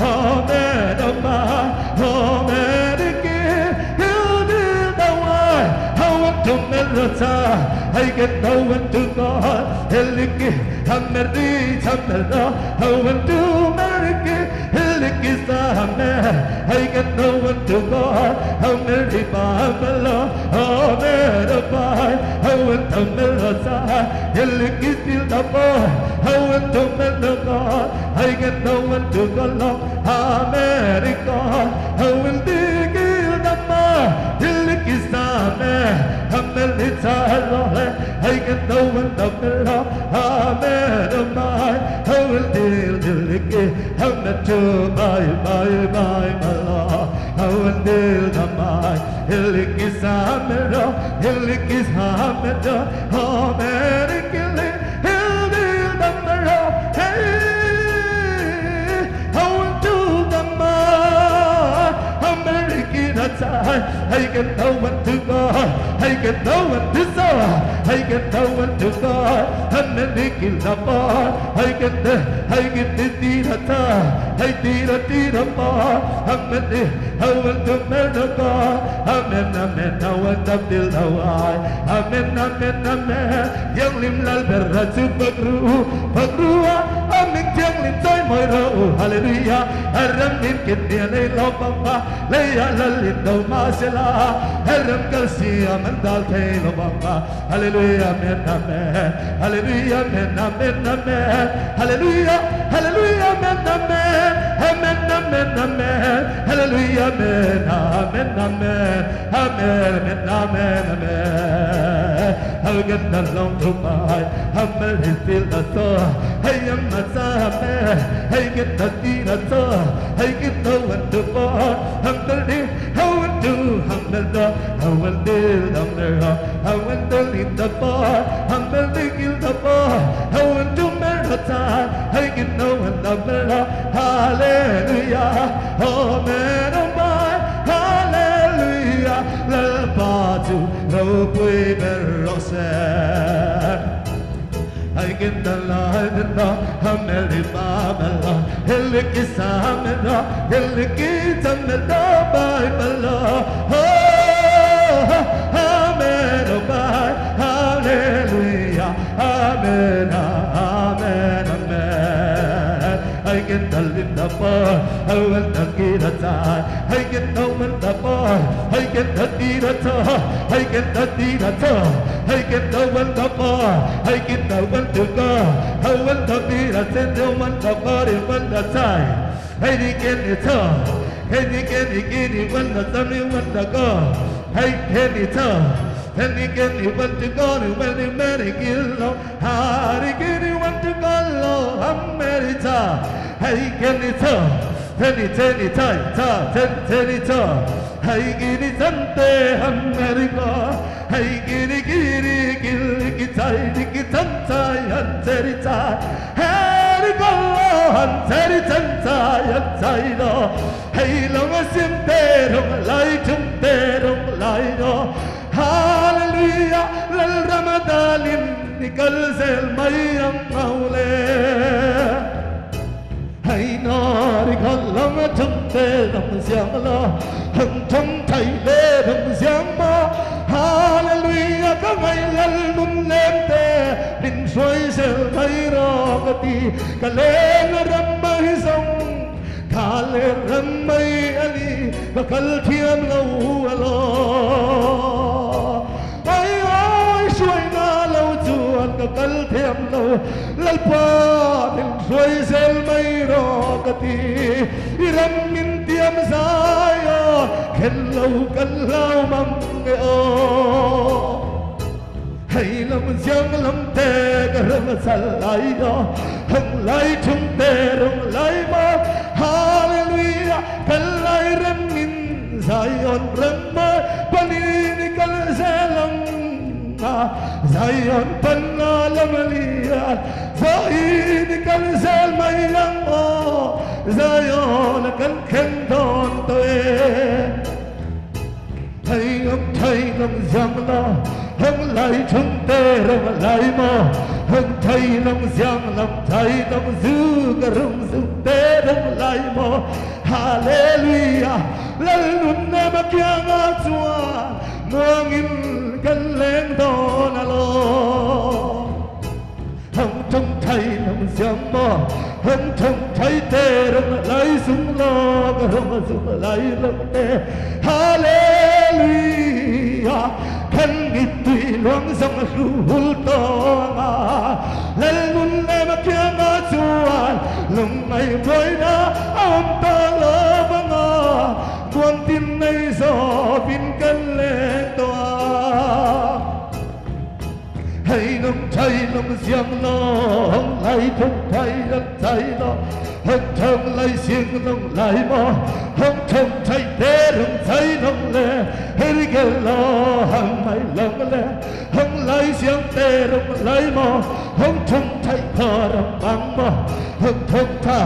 Amen, amen, amen. He will be the one. How will the mirror? I can go to go. Hameri chamera hawan tu meriki hiliki same hay kan no one to go hameri pamala hamera pai hawan tamela sa hiliki sil da pa hawan tu melaka hay kan no one to go America hawan digil da ma hiliki same hameri chalo hay kan no one to go Amen mai hawan dil diliki hawan tu mai mai mai mala hawan dil da mai hiliki samera hiliki samera Amerikili hildil da mera hey hawan tu da mai Amerikina chai hay kan no one to go hay kan no one to so hay kan no one to go Amerikil da pa hay kan hay kan ti ra ta hay ti ra ti ra pa Ameri hawan tu melaka Amen amen hawan tabdil hawai Amen amen amen Yang lim lal berra chu bagru bagru Amen tiang lim choi moi ro hallelujah Haram nim kin dia nei lo bang pa Leia lalin do ma se la Haram kal sia man dal thei lo bang pa Hallelujah amen amen Hallelujah amen amen amen Hallelujah hallelujah amen amen Amen amen amen Hallelujah amen amen amen Amen amen amen amen Hagan na long to mai Hamel hil da so Hey am ma sa me Hey get the ti da so Hey get the one to go Hamel di how to hamel da how dil da mera how the lin da pa hamel di gil da pa how to mera ta Hey get no one da mera Hallelujah Amen amen Hallelujah Lal pa chu ro pui ber ro se Ai kin da la da hameli ba bala hiliki samela hiliki tamela bai bala Amen oh bai Hallelujah Amen Amen Amen Ai kin da lin da pa hawan da ki da ta ai kin no man da pa ai kin da ti da ta ai kin da ti da ta ai kin da wan da pa ai kin da wan tu ka hawan da bi da sen do man da pa ri wan da tai ai ni kin ni ta ai ni kin ni ki ni wan da sam ni wan da ka ai kin ni ta ni kin ni wan tu ka ni wan ni ma ni ki lo ha ri ki ni wan tu ka lo America ai kin ni ta Teni teni tai ta ten teni ta Hai giri tante America Hai giri giri giri ki tai ki tanta yan teri ta Hari go han teri tanta yan tai lo Hai long a sim te rong lai chung te rong lai do Hallelujah lal ramadalim nikal zel mayam maule Hay nari khalam chung te ram siang la hang chung thai le ram siang ma Hallelujah ka ngai lal nun lem te min soi sel thai ro ka ti ka len ram mai song ka le ram mai ali ka kal thiam lo alo ai oi suai na lo chuan ka kal thiam lo lal pa min suai sel mai ro ka ti i ram min tiam zai o khen lo kan lao mang nge o hay lam giang lam te ka ram sal lai do hang lai chung te rong lai ma Hallelujah kan lai ram min Zion ram ma panini kal zelam Zion pangalamalian Zain kal zel mai lang o Zion kan khen don toe Thầy ông thầy lòng giang lo hằng lại chung tê rong lại mò hằng thầy lòng giang lòng thầy lòng dư cả rong dư tê rong lại mò Hallelujah lal nun na makyanga chua muangin kan leng don alo Hong thong thai long siang mo hong thong thai te rong lai sung lo rong sung lai long te hallelujah kan ngi tui luang song ru hul to nga lel nun le ma kia nga chuan lung mai moi na om ta lo ba nga tuan tin nei zo pin kan le toa hay nông chay nông giang nông lai thông thay nông chay nó hồng thông lai xiêng nông lai mò hồng thông chay tê nông chay nông lệ hay cái lo hằng mai lòng lệ hồng lai xiêng tê nông lai mò hồng thông chay thờ nông bằng mò hồng thông tha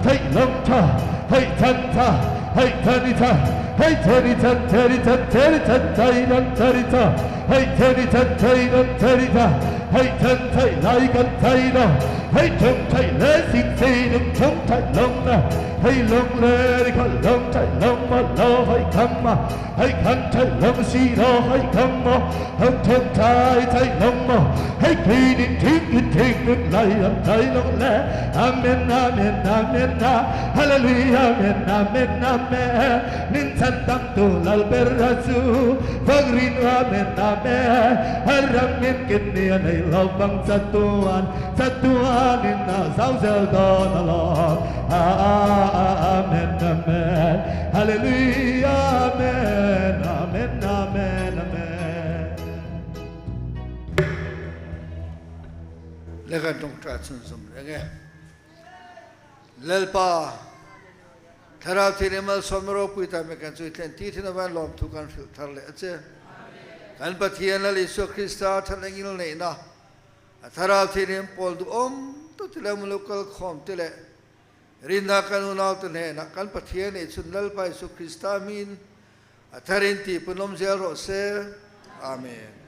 thay nông tha hay thân tha hay thân tha hay thân thân thân thân thân thân thay nông thân tha hay thân thân thay nông thân tha hay thân thay lai gần thay nó hay thông thay lễ xin xì nông thông thay long na hay long lê đi khăn long thay long mà lo hay khăm mà hay khăn thay long xì lo hay khăm mà hông thông thay thay long mà hay khi đến thiên đến thiên đến lại làm thay long lê amen amen amen hallelujah amen amen amen nin chan tam tu lal berazu vagrin amen amen haram min kin ni nei lo bang chatuan chatuan in na zau zel don along amen amen hallelujah amen amen amen amen Le kan tong tra chun zum renge lalpa thlarau thianghlim malsawm ropui ta me kan chu thlen ti thin avan lawm thu kan hrilh thar leh a che kan Pathian Lal Isua Krista thalengil neihna a thlarau thianghlim pawl duhawm tak te leh mulu kal khawm te leh rinna kan unau te hnenah kan Pathian nih chun Lalpa Isua Krista hmin a tharin tih punawm zel rawh se. Amen.